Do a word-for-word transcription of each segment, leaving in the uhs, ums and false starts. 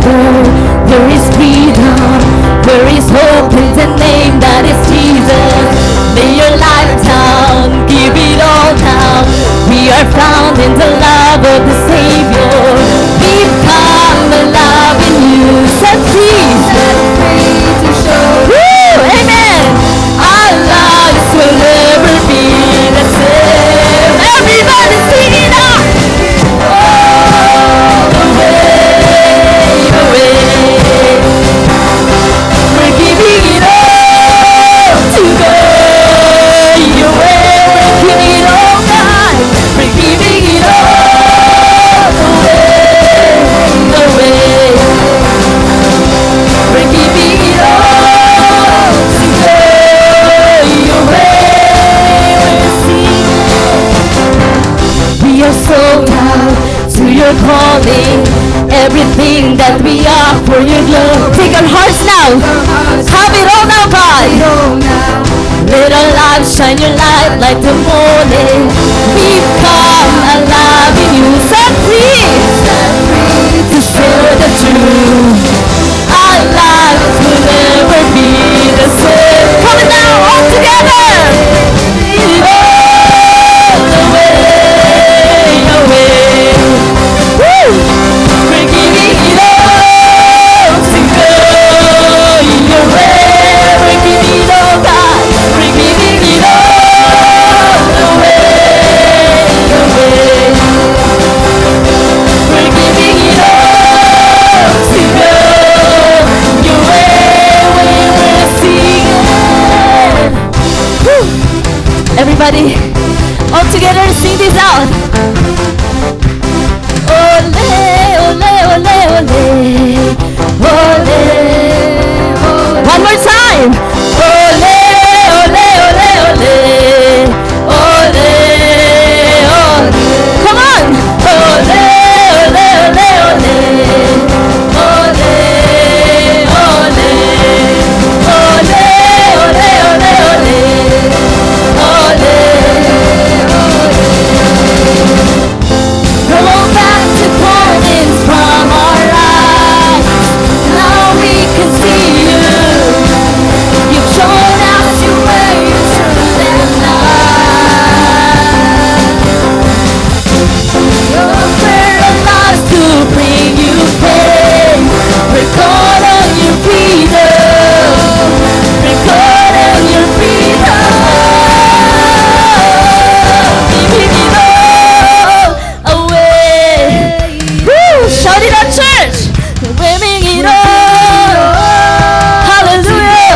There is freedom, there is hope in the name that is Jesus. Lay your life down, give it all now. We are found in the love of the Savior. We've come alive in you. Set free. Set free to show. Woo! Amen. Our lives will never be the same. Everybody sing it out. All the way away. We're giving it all to go your way. We're giving it all, God. We're giving it all away, away. We're giving it all to go your way. We're singing. We are sold out to your calling. Everything that we are for your glory. Take our hearts now. Have it all now, God. Let our lives shine your light like the morning. We've come alive in you. Set free to share the truth. Our lives will never be the same. Come on now, all together. All the way away. Woo! We're giving it all to go your way. We're giving it all, God. We're giving it all away, away. We're giving it all to go your way. We will sing it. Woo! Everybody, all together, sing this out. Ole, ole, ole, ole. Ole, ole. One more time. Ole, ole, ole, ole. Ole, ole. Come on. Ole, ole, ole, ole. Ole, ole. Ole, ole, ole, ole. Ole, ole. Roll back the burdens from our eyes. Now we can see you. You've shown us your way through the night. Your prayer allows to bring you faith. We're caught on your freedom. We're caught on your freedom. Giving it all away. Woo! Shout it out, church. We're giving it all. Hallelujah.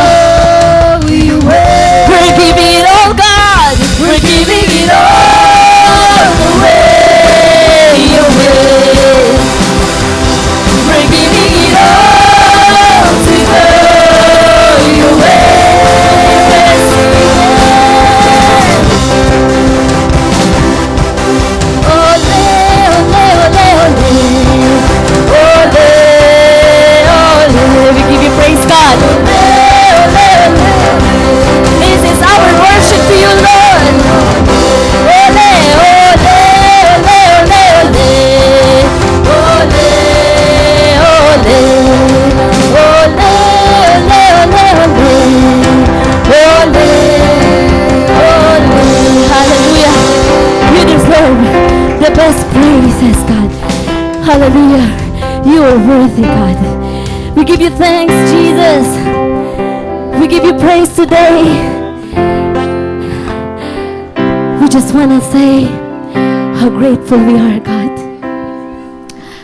We're giving it all, God. We're giving it all away, away. We're giving it all to go your way. Ole, ole, ole, ole. Ole, ole. We give you praise, God. Ole, ole, ole, ole. This is our worship to you, Lord. Ole, ole, ole, ole, ole. Ole, ole. Ole, ole, ole, ole. Ole, ole. Hallelujah. You deserve the best praises, God. Hallelujah. You are worthy, God. We give you thanks, Jesus. We give you praise today. We just want to say how grateful we are, God.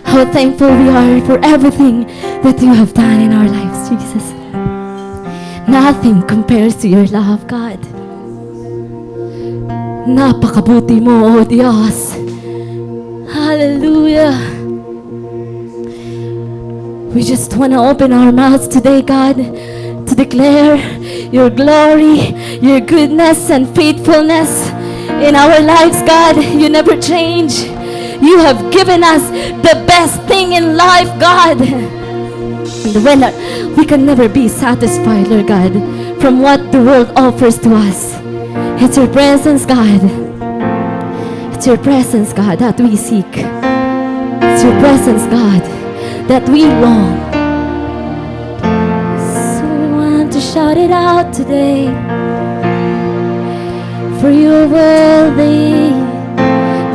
How thankful we are for everything that you have done in our lives, Jesus. Nothing compares to your love, God. Napakabuti mo, O Diyos. Hallelujah. We just want to open our mouths today, God, to declare your glory, your goodness, and faithfulness in our lives, God. You never change. You have given us the best thing in life, God. And when we can never be satisfied, Lord God, from what the world offers to us. It's your presence, God. It's your presence, God, that we seek. It's your presence, God, that we long. So we want to shout it out today. For you're worthy.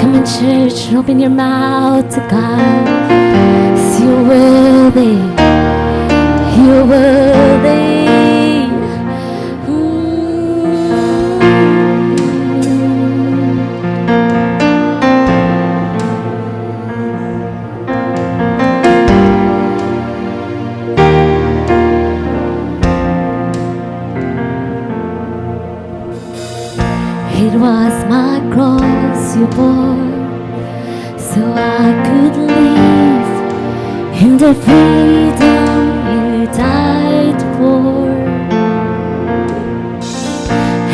Come on, church, open your mouth to God. 'Cause you're worthy. You're worthy. Mm. It was my cross you bore, so I could live in the freedom you died for.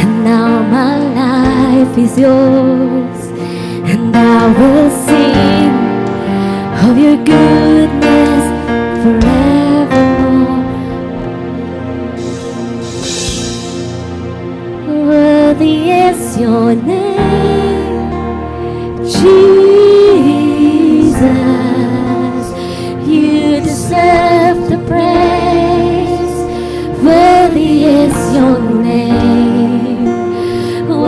And now my life is yours, and I will sing of your goodness forevermore. Worthy is your name, Jesus. You deserve the praise. Worthy is your name.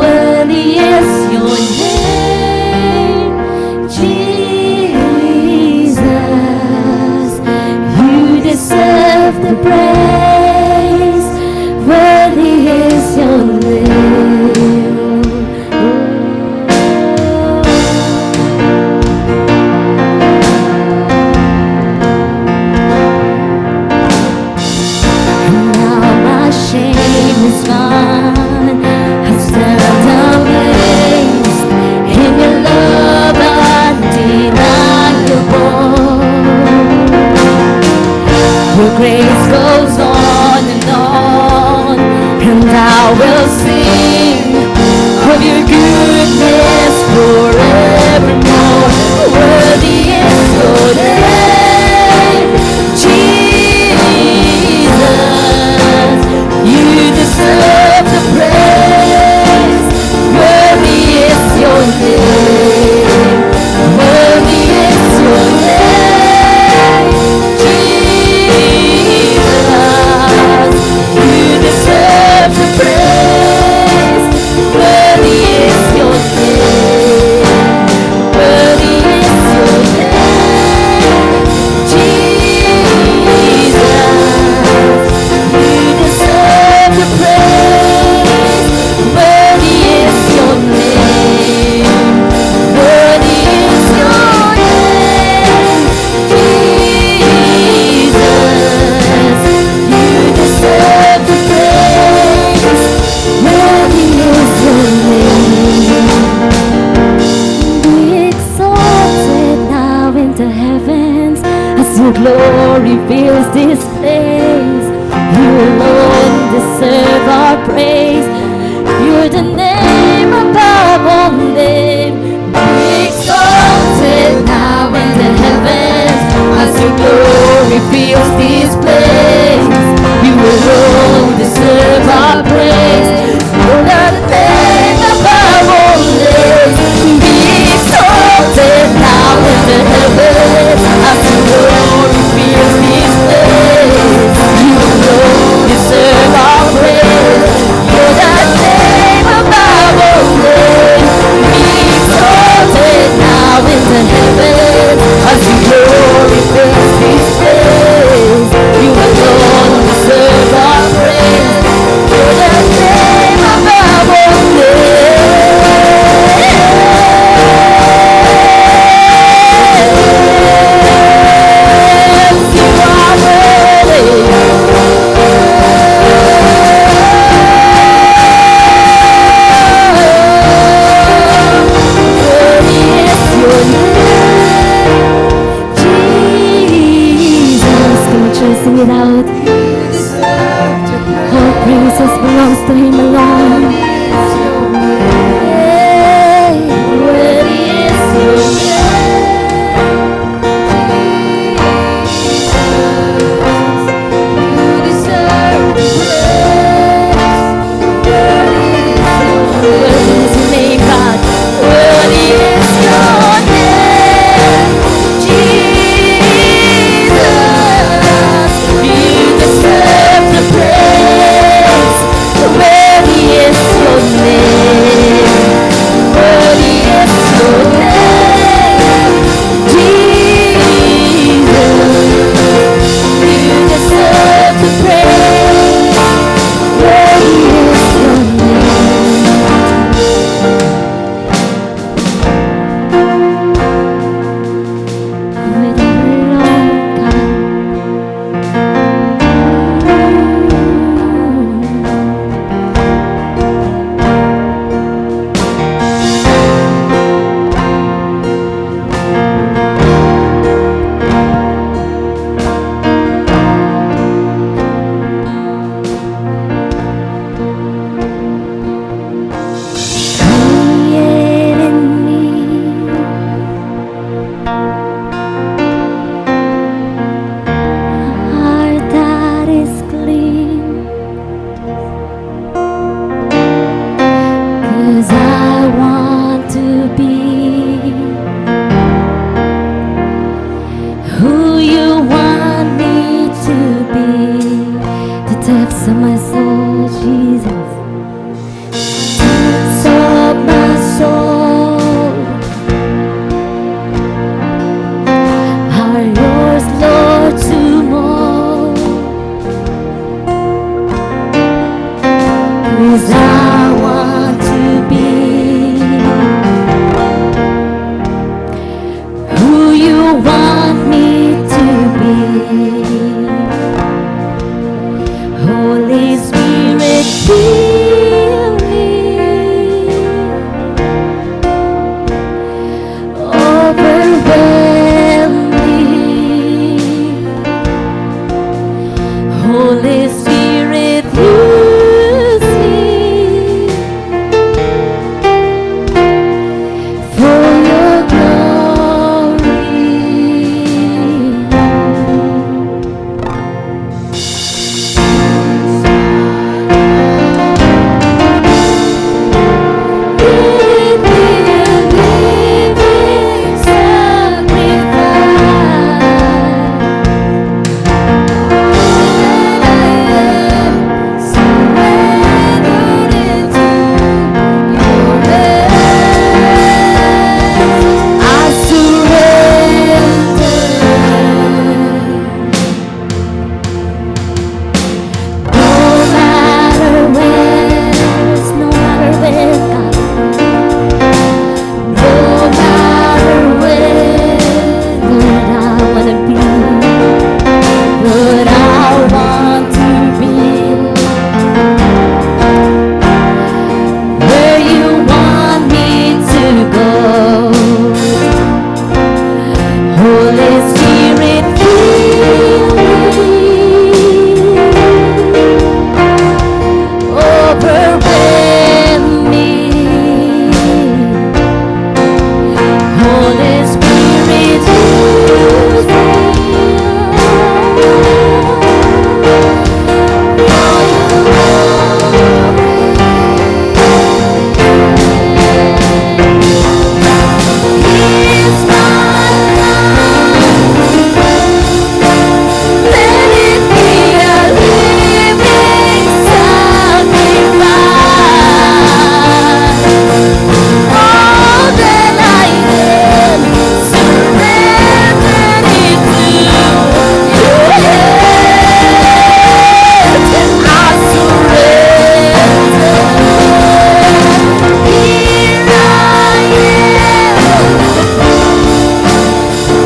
Worthy is your name, Jesus. You deserve the praise. Worthy is your name. And now my shame is gone. I stand amazed in your love undeniable. Your grace goes on and on, and I will sing of your goodness forevermore. Worthy is your name, Jesus. You deserve the praise. Worthy is your name. Worthy is your name, Jesus. You deserve the praise. Worthy is your name. Worthy is your name, Jesus. You deserve the praise. Worthy is your name. Worthy is your name, Jesus. You deserve the praise. Worthy is your name. Be exalted now in the heavens as your glory fills this place. You alone deserve our praise. You're the name above all names. Be exalted now in the heavens as your glory fills this place. You alone deserve our praise. You're the name above all names. Be exalted now in the heavens as your glory fills this place. You alone deserve our praise. You're the name above all names. Be Who you want me to be? The depths of my soul, Jesus. Depths of my soul are yours, Lord, to mold. 'Cause I want to be who you want me to be. Holy Spirit, fill me. Overwhelm me. Holy Spirit, use me for your glory. Give me a living sacrifice. All that I am, surrendered into your hands. I surrender. No matter where, no matter where, God. No matter where, Lord, I wanna be. Lord, I want to be where you want me to go. Holy Spirit, fill me, overwhelm me. Holy Spirit, use me.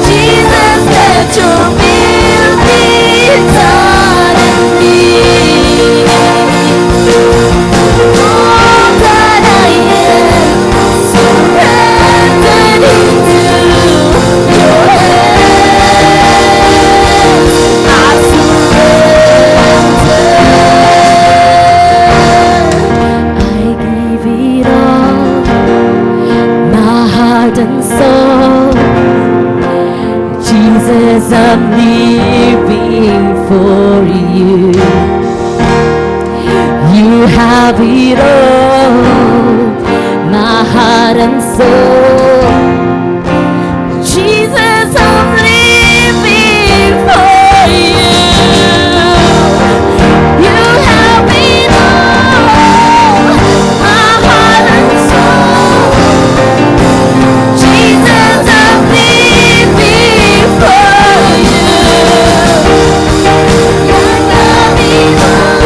Jesus, let your will be done in me. All that I am, surrendered into your hands. I surrender. I give it all, my heart and soul. Jesus, I'm living for you. You have it all, my heart and soul. Jesus, I'm living for you. You have it all, my heart and soul. Jesus, I'm living for you. You have it all,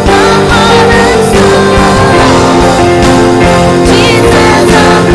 my heart and soul. Jesus, I'm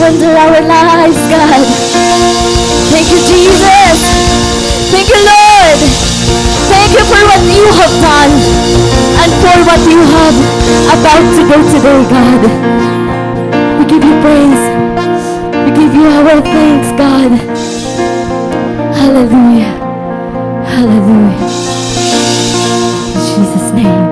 Under our lives, God. Thank you, Jesus. Thank you, Lord. Thank you for what you have done and for what you have about to do today, God. We give you praise. We give you our thanks, God. Hallelujah. Hallelujah. In Jesus' name.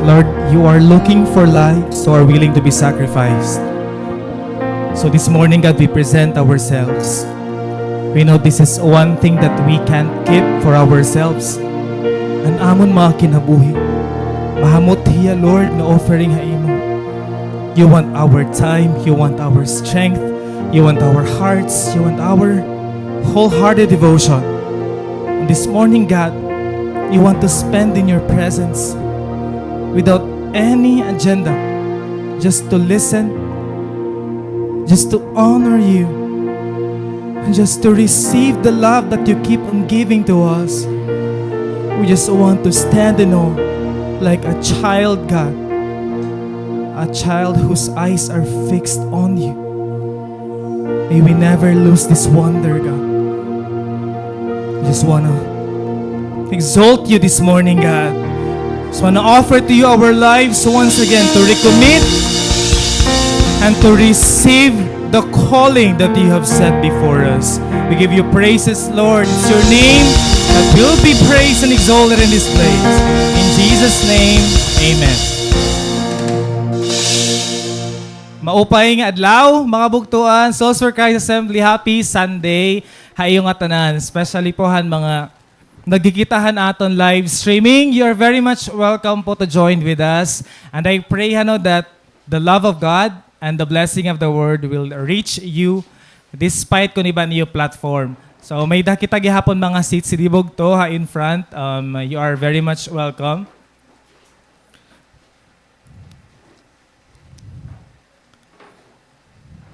Lord, you are looking for lives who are willing to be sacrificed. So this morning, God, we present ourselves. We know this is one thing that we can't keep for ourselves. An amon mga kinabuhi, mahamot hiya, Lord, nga offering ha imo. You want our time, you want our strength, you want our hearts, you want our wholehearted devotion. And this morning, God, you want to spend in your presence without any agenda, just to listen, just to honor you, and just to receive the love that you keep on giving to us. We just want to stand in awe like a child, God, a child whose eyes are fixed on you. May we never lose this wonder, God. We just want to exalt you this morning, God. Just want to offer to you our lives once again to recommit and to receive the calling that you have set before us. We give you praises, Lord. It's your name that will be praised and exalted in this place. In Jesus' name, amen. Maupay nga adlaw, mga bugtoan, Souls for Christ Assembly. Happy Sunday ha iyo ngatanan, especially po han mga nagkikita han aton live streaming. You are very much welcome po to join with us. And I pray, hano, that the love of God and the blessing of the word will reach you despite kon iba an iyo platform. So, may-ada kita gihapon mga seats didi bugto ha in front. Um, you are very much welcome.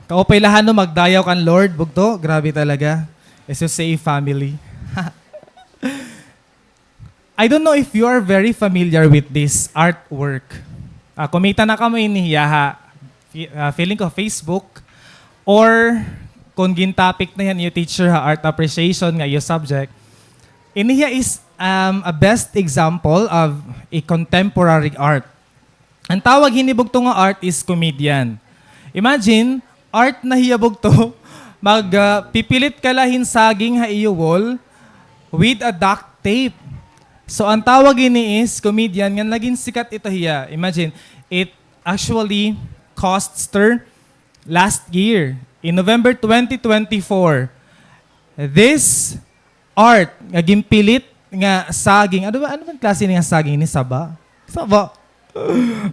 Kaupay la, hano, magdayaw kan Lord, bugto. Grabe talaga. S S A family. I don't know if you are very familiar with this artwork. Ah, kumita na kamo ini hiya ha, fi-, ah, feeling ko Facebook, or kon gin-topic na hiya han iyo teacher ha art appreciation nga iyo subject. Ini hiya is, um, a best example of a contemporary art. An tawag hini bugto nga art is comedian. Imagine, art na hiya bugto, mag, ah, pipilit ka la hin saging ha iyo wall with a duct tape. So, an tawag hini is comedian, nga nagin sikat ito hiya. Imagine, it actually cost stir last year, in November twenty twenty-four. This art nga ginpilit nga saging. Ano ba, ano bang klase nga saging ini? Saba? Saba.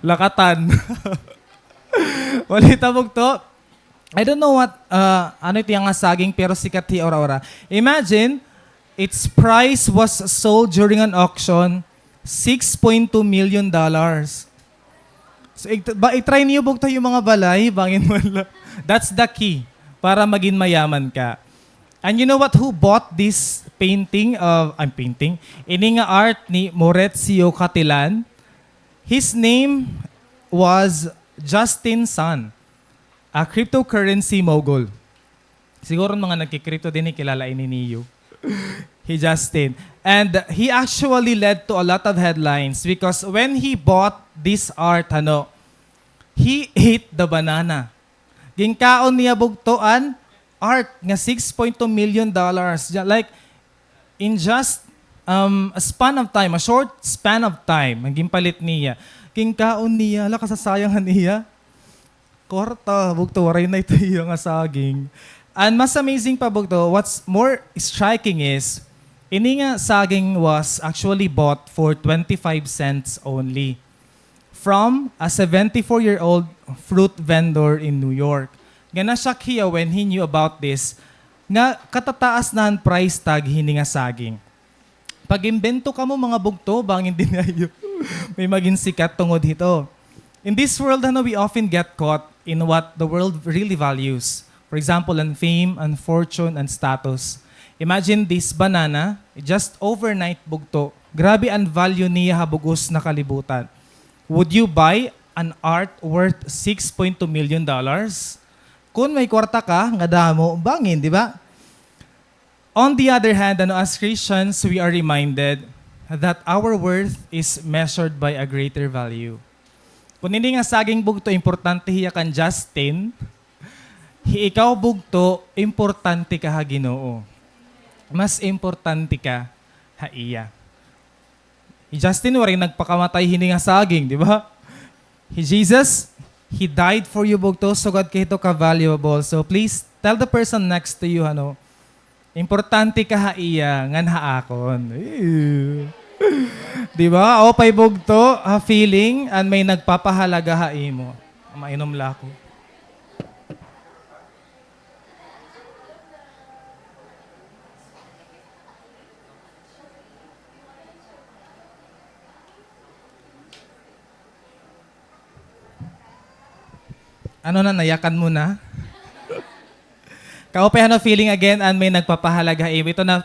Lakatan. Wala ito bugto. I don't know what, uh, ano ito nga saging, pero sikat hi ora-ora. Imagine, its price was sold during an auction, six point two million dollars. So, i-, ba, i-try niyo bugto ha iyo mga balay, bangin man la. That's the key para magin mayaman ka. And you know what? Who bought this painting of, I'm painting, ini nga art ni Maurizio Cattelan? His name was Justin Sun, a cryptocurrency mogul. Siguro mga nagki-crypto dinhi, kilala ini niyo. Hi Justin. And he actually led to a lot of headlines because when he bought this art, ano, he ate the banana. Ginkaon niya bugto an art nga six point two million dollars. Ja-, like, in just, um, a span of time, a short span of time, an ginpalit niya. Ginkaon niya, hala, kasasayang han iya kwarta, bugto, waray na ito iya nga saging. And mas amazing pa, bugto, what's more striking is, ini nga saging was actually bought for twenty-five cents only from a seventy-four-year-old fruit vendor in New York. Nga na-shock hiya when he knew about this, nga katataas na an price tag hini nga saging. Pag-imbento kamo, mga bugto, bangin dinhi ha iyo may magin sikat tungod hito. In this world, ano, we often get caught in what the world really values. For example, an fame, an fortune, an status. Imagine this banana, just overnight bugto. Grabe an value niya ha bug-os na kalibutan. Would you buy an art worth six point two million dollars? Kun may kwarta ka, nga damo, bangin, di ba? On the other hand, ano, as Christians, we are reminded that our worth is measured by a greater value. Kun ini nga saging bugto, importante hiya kan Justin, hi ikaw bugto, importante ka ha Ginoo. Mas importante ka ha iya. Hi Justin, waray nagpakamatay hini nga saging, di ba? Hi Jesus, He died for you, bugto, sugad kay hito ka valuable. So please, tell the person next to you, ano, importante ka ha iya, ngan ha akon. Ew. Di ba? O, pay bugto, ha feeling, an may nagpapahalaga ha imo. Mainom la ako. Ano na, nayakan mo na? Kaupay, ano, feeling again, an may nagpapahalaga ha imo. Ito na,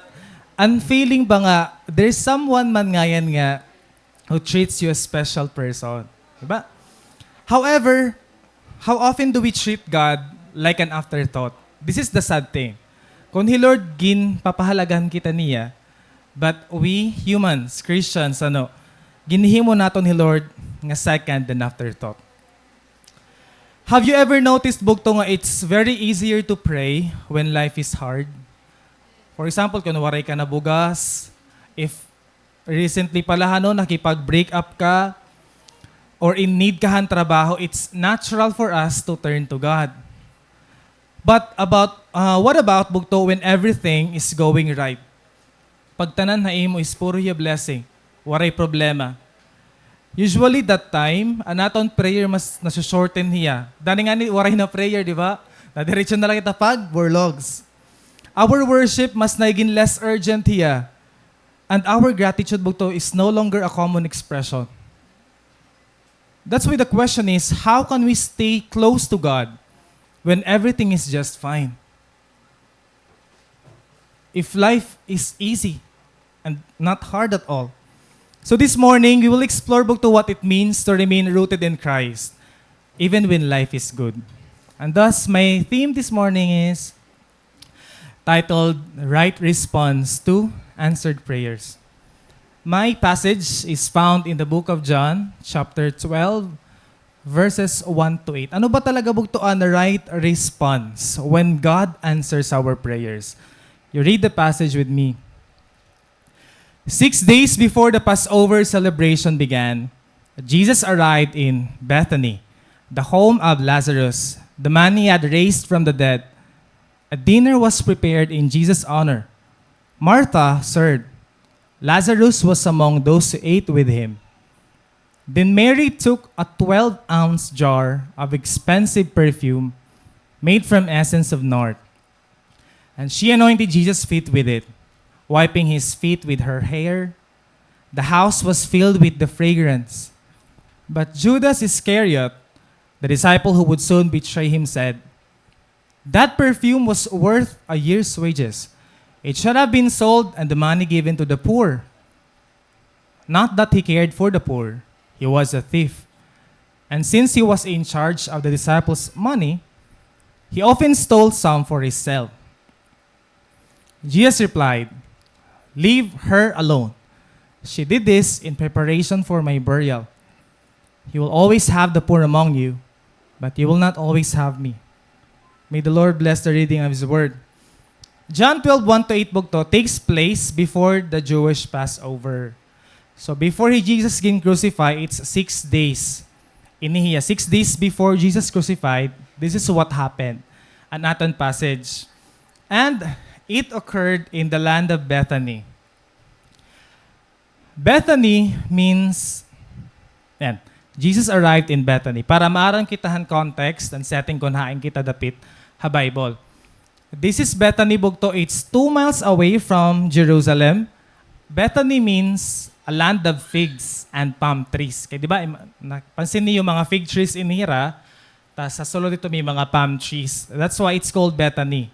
an feeling ba nga, there's someone man ngayan nga who treats you a special person. Diba? However, how often do we treat God like an afterthought? This is the sad thing. Kun hi Lord, ginpapahalagahan kita niya, but we humans, Christians, ano, ginhimo naton hi Lord nga second and afterthought. Have you ever noticed, bugto, nga it's very easier to pray when life is hard? For example, kun waray ka na bugas, if recently pa la, ano, nakipag-break up ka, or in need ka han trabaho, it's natural for us to turn to God. But about, uh, what about, bugto, when everything is going right? Pag tanan ha imo is puro hiya blessing, waray problema. Usually that time, an aton prayer mas naso-shorten hiya. Dani ngani, waray na prayer, di ba? Nadiretso na la kita pag-burlogs. Our worship mas nagin less urgent hiya. And our gratitude, bugto, is no longer a common expression. That's why the question is, how can we stay close to God when everything is just fine? If life is easy and not hard at all. So this morning, we will explore, bugto, what it means to remain rooted in Christ, even when life is good. And thus, my theme this morning is titled Right Response to Answered Prayers. My passage is found in the book of John, chapter twelve, verses one to eight. Ano ba talaga, bugto, an right response when God answers our prayers? You read the passage with me. Six days before the Passover celebration began, Jesus arrived in Bethany, the home of Lazarus, the man he had raised from the dead. A dinner was prepared in Jesus' honor. Martha served. Lazarus was among those who ate with him. Then Mary took a twelve-ounce jar of expensive perfume made from essence of nard, and she anointed Jesus' feet with it, wiping his feet with her hair. The house was filled with the fragrance. But Judas Iscariot, the disciple who would soon betray him, said, "That perfume was worth a year's wages. It should have been sold and the money given to the poor." Not that he cared for the poor. He was a thief. And since he was in charge of the disciples' money, he often stole some for himself. Jesus replied, "Leave her alone. She did this in preparation for my burial. You will always have the poor among you, but you will not always have me." May the Lord bless the reading of His Word. John twelve, one to eight, bugto, takes place before the Jewish Passover. So, before hi Jesus gin-crucify, it's six days. Ini hiya, six days before Jesus crucified, this is what happened. An aton passage. And it occurred in the land of Bethany. Bethany means, yan, Jesus arrived in Bethany. Para maaram kita han context and setting kun hain kita dapit ha Bible. This is Bethany, bugto. It's two miles away from Jerusalem. Bethany means a land of figs and palm trees. Kay di ba, im-, napansin niyo mga fig trees in hira, tas sa sulod dito may mga palm trees. That's why it's called Bethany.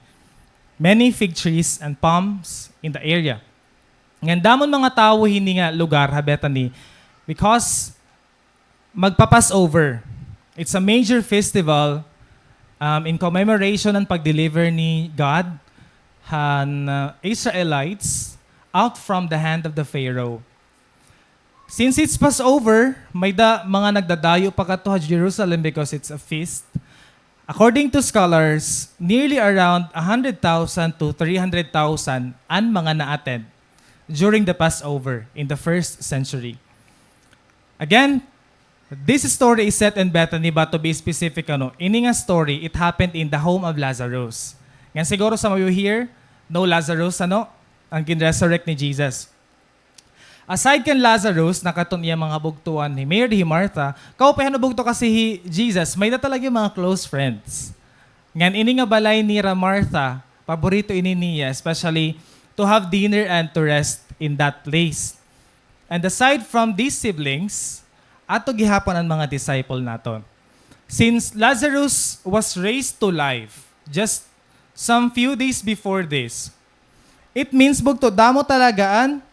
Many fig trees and palms in the area. Ngan damo an mga tawo hini nga lugar ha Bethany because magpa-Passover. It's a major festival, um, in commemoration han pag-deliver ni God han, uh, Israelites out from the hand of the Pharaoh. Since it's Passover, may-da mga nagdadayo pa kadto ha Jerusalem because it's a feast. According to scholars, nearly around a hundred thousand to three hundred thousand an mga na-attend during the Passover in the first century. Again, this story is set in Bethany, but to be specific, ano, ini nga story, it happened in the home of Lazarus. Ngan siguro some of you here know Lazarus, ano, an gin-resurrect ni Jesus. Aside kan Lazarus, na kadto an iya mga bugtoan, hi Mary, hi Martha, kaupay han bugto kasi hi Jesus, may-da talaga mga close friends. Ngan ini nga balay nira Martha, paborito ini niya, especially to have dinner and to rest in that place. And aside from these siblings, ato gihapon an mga disciple naton. Since Lazarus was raised to life just some few days before this, it means, bugto, damo talaga an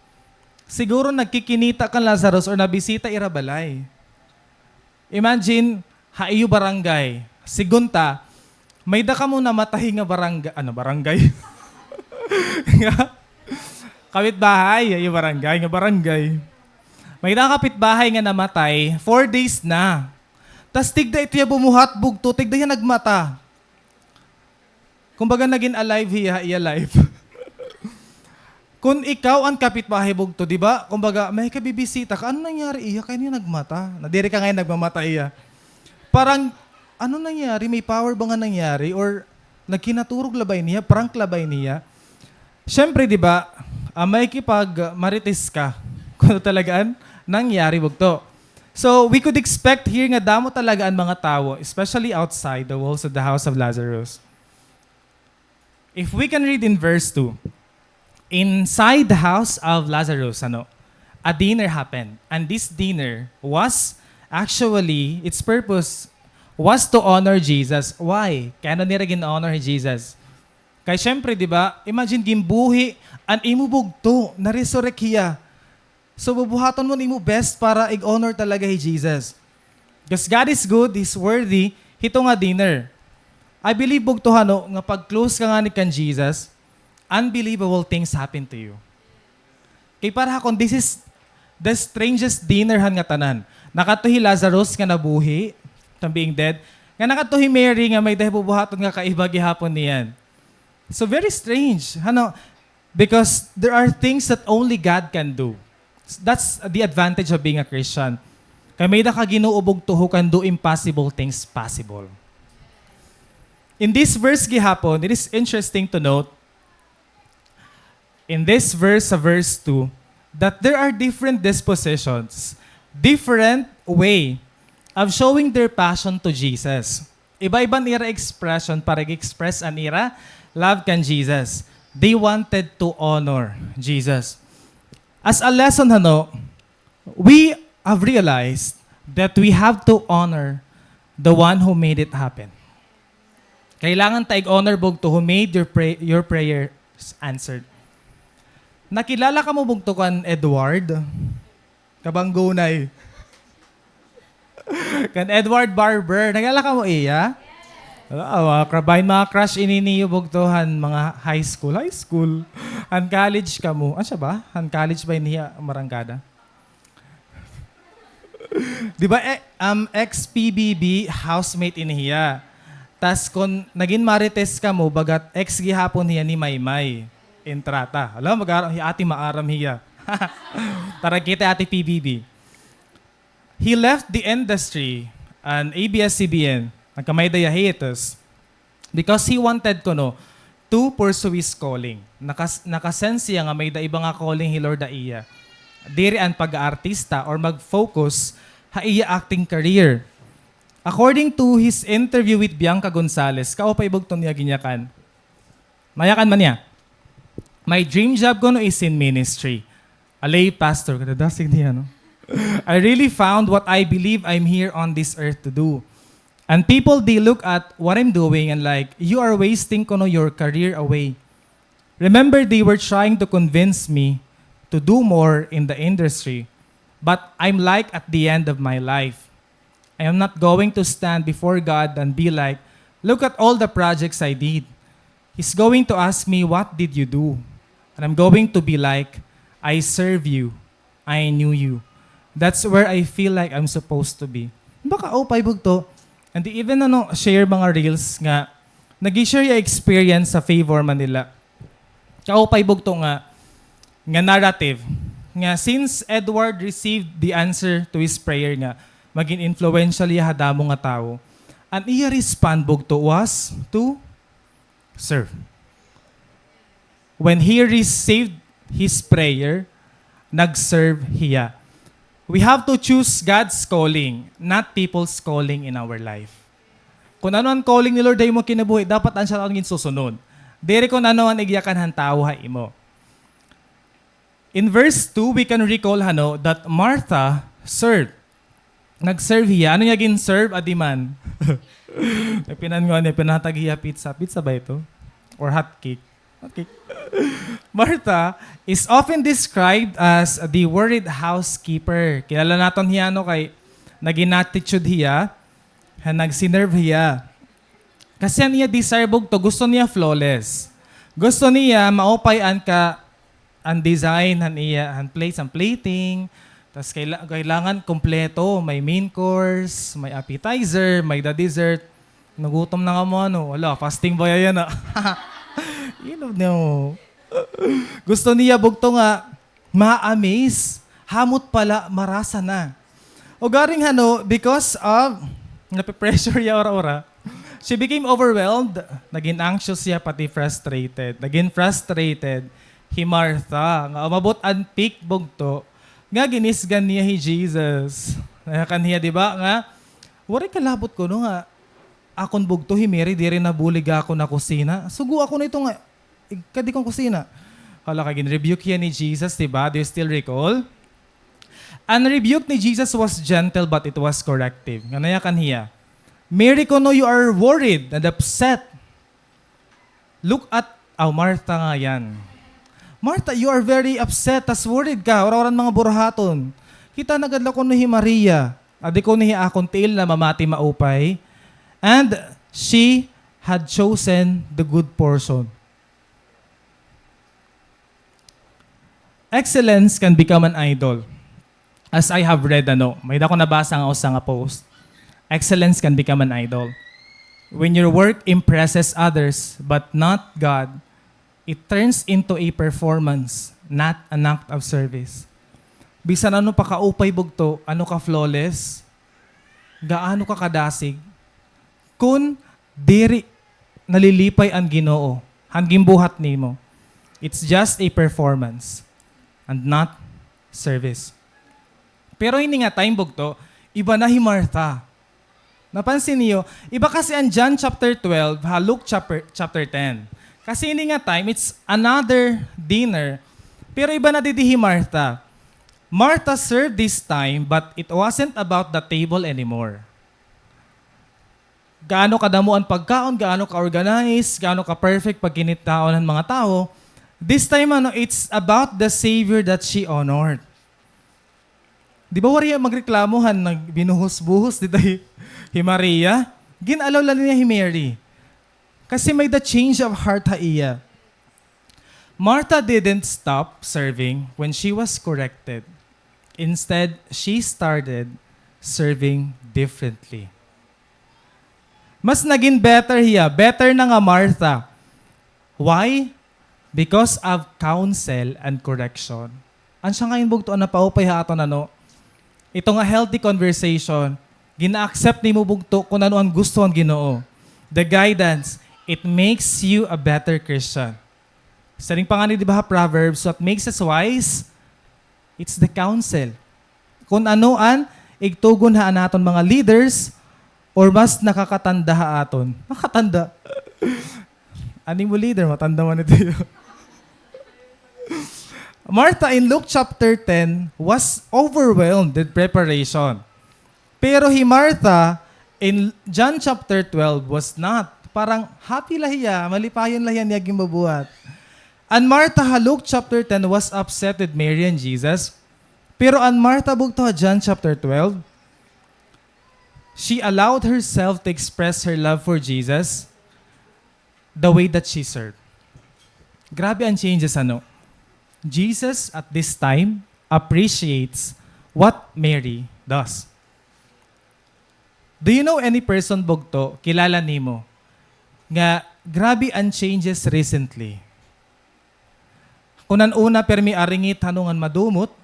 siguro nagkikinita kan Lazarus or nabisita ira balay. Imagine, ha iyo barangay. Sigun ta, may-da kamo namatay nga barangay, ano, barangay? Nga, kapitbahay, ha iyo barangay, nga barangay. May-da kapitbahay nga namatay, four days na. Tas tigda ito hiya bumuhat, bugto, tigda hiya nagmata. Kumbaga, nagin alive hiya ha iya life. Kun ikaw an kapitbahay, bugto, di ba? Kumbaga, may kabibisita ka, ano nangyari iya? Kay niya nagmata. Na diri ka ngay-an nagmamata iya. Parang, ano nangyari? May power ba nga nangyari? Or nagkinaturog la ba ini hiya? Prank la ba ini hiya? Siyempre, di ba, ah, makikipag-marites ka kung ano talaga an nangyari, bugto. So, we could expect here nga damo talaga an mga tawo, especially outside the walls of the house of Lazarus. If we can read in verse two, inside the house of Lazarus, ano, a dinner happened. And this dinner was actually, its purpose was to honor Jesus. Why? Kay ano nira gin-honor hi Jesus? Kay siyempre, di ba, imagine, ginbuhi an imo bugto, na-resurrect hiya. So, bubuhaton mo an imo best para ig-honor talaga hi Jesus. Because God is good, He's worthy, hito nga dinner. I believe, bugto, hano, nga pag-close ka ngani kan Jesus, unbelievable things happen to you. Kay para ha akon, this is the strangest dinner han ngatanan. Nakadto hi Lazarus nga nabuhi from being dead. Ngan nakadto hi Mary nga may-da bubuhaton nga kaiba gihapon niyan. So, very strange. Hano, because there are things that only God can do. That's the advantage of being a Christian. Kay may-da ka Ginoo, bugto, who can do impossible things possible. In this verse gihapon, it is interesting to note in this verse, sa verse two, that there are different dispositions, different way of showing their passion to Jesus. Iba-iba an ira expression para ig-express an ira love kan Jesus. They wanted to honor Jesus. As a lesson, hano, we have realized that we have to honor the one who made it happen. Kailangan ta ig-honor, bugto, who made your pray-, your prayers answered. Nakilala kamo, bugto, kan Edward? Kabanggunay. Kan Edward Barber. Nakilala kamo iya? Wala, ah, mga cra-, bangin mga crush ini niyo, bugto, han mga high school. High school. Han college kamo. Ano siya ba? Han college ba ini hiya, marangkada? Di ba, eh, um, ex-P B B housemate ini hiya. Tas kon nagin marites kamo, bagat ex gihapon hiya ni Maymay Entrata. Hala, mag-aram, hi ate maaram hiya. Tara, kita ate P B B. He left the industry, an A B S C B N, nagkamay-ada hiya hiatus, because he wanted kuno to pursue his calling. Nakas-, naka-sense hiya nga may-ada iba nga calling hi Lord ha iya. Diri an pag-aartista or mag-focus ha iya acting career. According to his interview with Bianca Gonzalez, kaupay bugto niya ginyakan. Nayakan man niya. My dream job kuno is in ministry. a lay pastor, kadadasig niya, no? I really found what I believe I'm here on this earth to do. And people, they look at what I'm doing and like, "You are wasting, kuno, your career away." Remember, they were trying to convince me to do more in the industry. But I'm like at the end of my life. I am not going to stand before God and be like, "Look at all the projects I did." He's going to ask me, "What did you do?" And I'm going to be like, "I serve you. I knew you." That's where I feel like I'm supposed to be. Baka, oh, paibog to. And they even, ano, share mga reels nga, nag-share ya experience sa Favor Manila. Kaupay bugto nga, nga narrative, nga since Edward received the answer to his prayer nga magin influential hiya ha damo nga tawo, an iya respond bugto was to serve. When he received his prayer, nag-serve hiya. We have to choose God's calling, not people's calling in our life. Kun ano an calling ni Lord ha imo kinabuhi, dapat an siya an ginsusunod. Diri kun ano an igyakan han tawo ha imo. In verse two, we can recall, hano, that Martha served. Nag-serve hiya. Ano niya gin-serve? Adi man. Nagpinanguan niya, pinatag hiya pizza. Pizza ba ito? Or hot cake? Okay. Martha is often described as the worried housekeeper. Kilala naton hiya, no, kay nag-inatitude hiya, ha, nagsinerve hiya. Kasi an iya desire bugto, gusto niya flawless. Gusto niya maupay an ka, an design han iya, han plates, an plating. Tas kaila-, kailangan kompleto, may main course, may appetizer, may the dessert. Nagutom na kamo, ano? Hala, fasting ba yana? Ilog niyo. Gusto niya bugto nga ma-amaze. Hamot pala, marasa na. Ugaring hano, because of, nape-pressure hiya ura-ura, she became overwhelmed. Nagin anxious hiya, pati frustrated. Nagin frustrated hi Martha. Nga umabot an peak bugto, nga ginisgan niya hi Jesus. Nayakan hiya, di ba, nga, "Waray ka labot kuno nga akon bugto hi Mary diri nabulig ha akon ha kusina. Sugo ako na ito nga, ig-, kadi kon kusina." Hala, kay gin-rebuke hiya ni Jesus, di ba? Do you still recall? An rebuke ni Jesus was gentle, but it was corrective. Nga nayakan hiya, "Mary, kuno you are worried and upset. Look at," aw, Martha nga yan. "Martha, you are very upset, tas worried ka, ura-ura an mga buruhaton. Kita na gad la kuno hi Maria, adi kuno hi akon tiil na mamati maupay. And she had chosen the good portion." Excellence can become an idol. As I have read, ano, may-ada ko nabasa nga usa nga post. Excellence can become an idol. When your work impresses others but not God, it turns into a performance, not an act of service. Bisan ano pa kaupay bugto, ano ka flawless, gaano ka kadasig, kun diri nalilipay an Ginoo han ginbuhat nimo, it's just a performance and not service. Pero ini nga time bugto, iba na hi Martha. Napansin niyo, iba kasi an John chapter twelve ha Luke chapter, chapter ten. Kasi ini nga time, it's another dinner. Pero iba na didi hi Martha. Martha served this time, but it wasn't about the table anymore. Gaano kadamo an pagkaon, gaano ka-organize, gaano ka-perfect pagkinitaon han mga tawo. This time, ano, it's about the Savior that she honored. Di ba, waray hiya magreklamo han nagbinuhos-buhos dida hi, hi Maria? Gin-allow la niya hi Mary. Kasi may-ada change of heart ha iya. Martha didn't stop serving when she was corrected. Instead, she started serving differently. Mas nagin better hiya, better na nga Martha. Why? Because of counsel and correction. An siya nga in bugto an napaupay ha aton, ano? Ito nga healthy conversation, gina-accept nimo bugto kun ano an gusto han Ginoo. The guidance, it makes you a better Christian. Siring pa ngani, di ba, ha Proverbs, what makes us wise, it's the counsel. Kun ano an igtugon ha an aton mga leaders, or mas nakakatanda ha aton. Nakatanda. An imo leader, matanda man ito. Martha in Luke chapter ten was overwhelmed with preparation. Pero hi Martha in John chapter twelve was not. Parang happy la hiya, malipayon la hiya niya ginbubuhat. An Martha ha Luke chapter ten was upset with Mary and Jesus. Pero an Martha bugto ha John chapter twelve, she allowed herself to express her love for Jesus the way that she served. Grabe an changes, ano? Jesus at this time appreciates what Mary does. Do you know any person, bugto, kilala nimo, nga grabe an changes recently? Kun an una, pirmi aringit, han-o ngan madumot,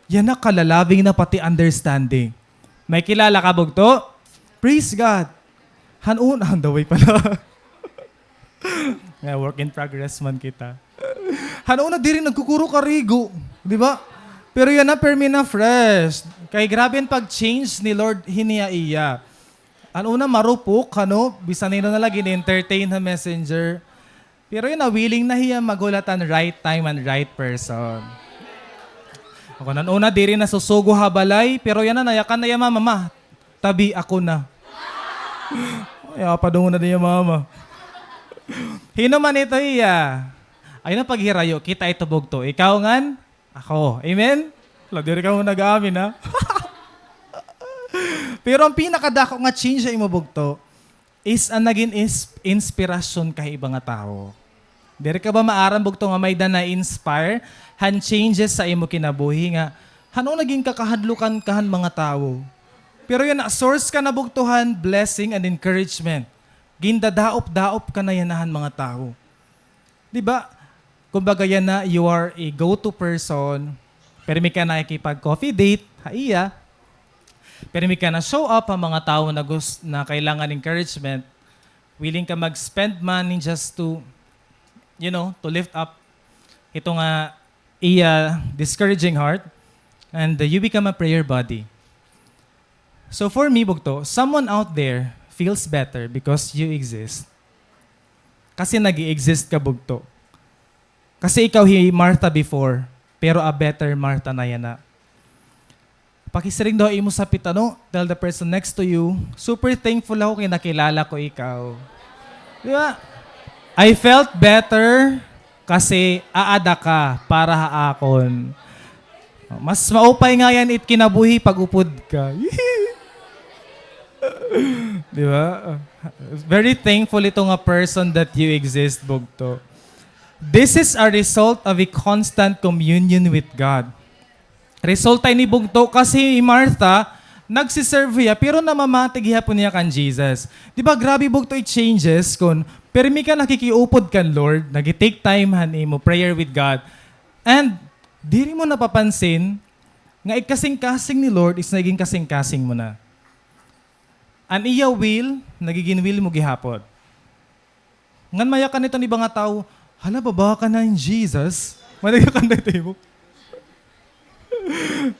yana kalalabing na pati understanding. May kilala ka, bugto? Praise God. Han-o, on the way pala. Nga, work in progress man kita. Han-o na diri nagkukuro karigo, di ba? Pero yana pirmi na fresh. Kay grabe an pag-change ni Lord hini ha iya. Han-o na marupok, ano, bisan hin-o na la gin-entertain ha messenger. Pero yana, willing na hiya maghulat han right time and right person. Ako, han-o na diri nasusugo ha balay, pero yana, nayakan na iya mama, "Ma, tabi, ako na." Ay, apa daw na niya mama. Hin-o man ito hiya? Ayaw na paghirayo, kita ito, bugto. Ikaw ngan ako. Amen? Hala, diri kamo nag-aamin, ha? Pero an pinakadako nga change ha imo, bugto, is an nagin ins-, inspirasyon ka ha iba nga tawo. Diri ka ba maaram, bugto, nga may-ada na-inspire han changes sa imo kinabuhi nga han-o nagin kakahadlukan ka han mga tawo? Pero yana, source ka na, bugto, han blessing and encouragement. Gindadaop-daop ka na yana han mga tawo. Di ba? Kumbaga yana, you are a go-to person. Pirmi ka nakikipag-coffee date ha iya. Pirmi ka na-show up ha mga tawo na gus-, na kailangan encouragement. Willing ka mag-spend money just to, you know, to lift up ito nga iya discouraging heart. And, uh, you become a prayer buddy. So for me, bugto, someone out there feels better because you exist. Kasi nag-i-exist ka, bugto. Kasi ikaw hi Martha before, pero a better Martha na yana. Pakisiring daw imo sapit, ano, tell the person next to you, "Super thankful ako kay nakilala ko ikaw." Di ba? "I felt better kasi aada ka para ha akon." Mas maupay ngay-an it kinabuhi pag upod ka. Di ba? Very thankful ito nga person that you exist, bugto. This is a result of a constant communion with God. Resulta ini, bugto, kasi hi Martha, nagsiserve hiya, pero namamati gihapon hiya kan Jesus. Di ba, grabe, bugto, it changes kun pirmi ka nakikiupod kan Lord, nagi-take time han imo prayer with God, and diri mo napapansin nga it kasingkasing ni Lord is nagin kasingkasing mo na. An iya will, nagigin will mo gihapon. Ngan mayakan ito an iba nga tawo, "Hala, baba ka na in Jesus." Mayakan na ito imo.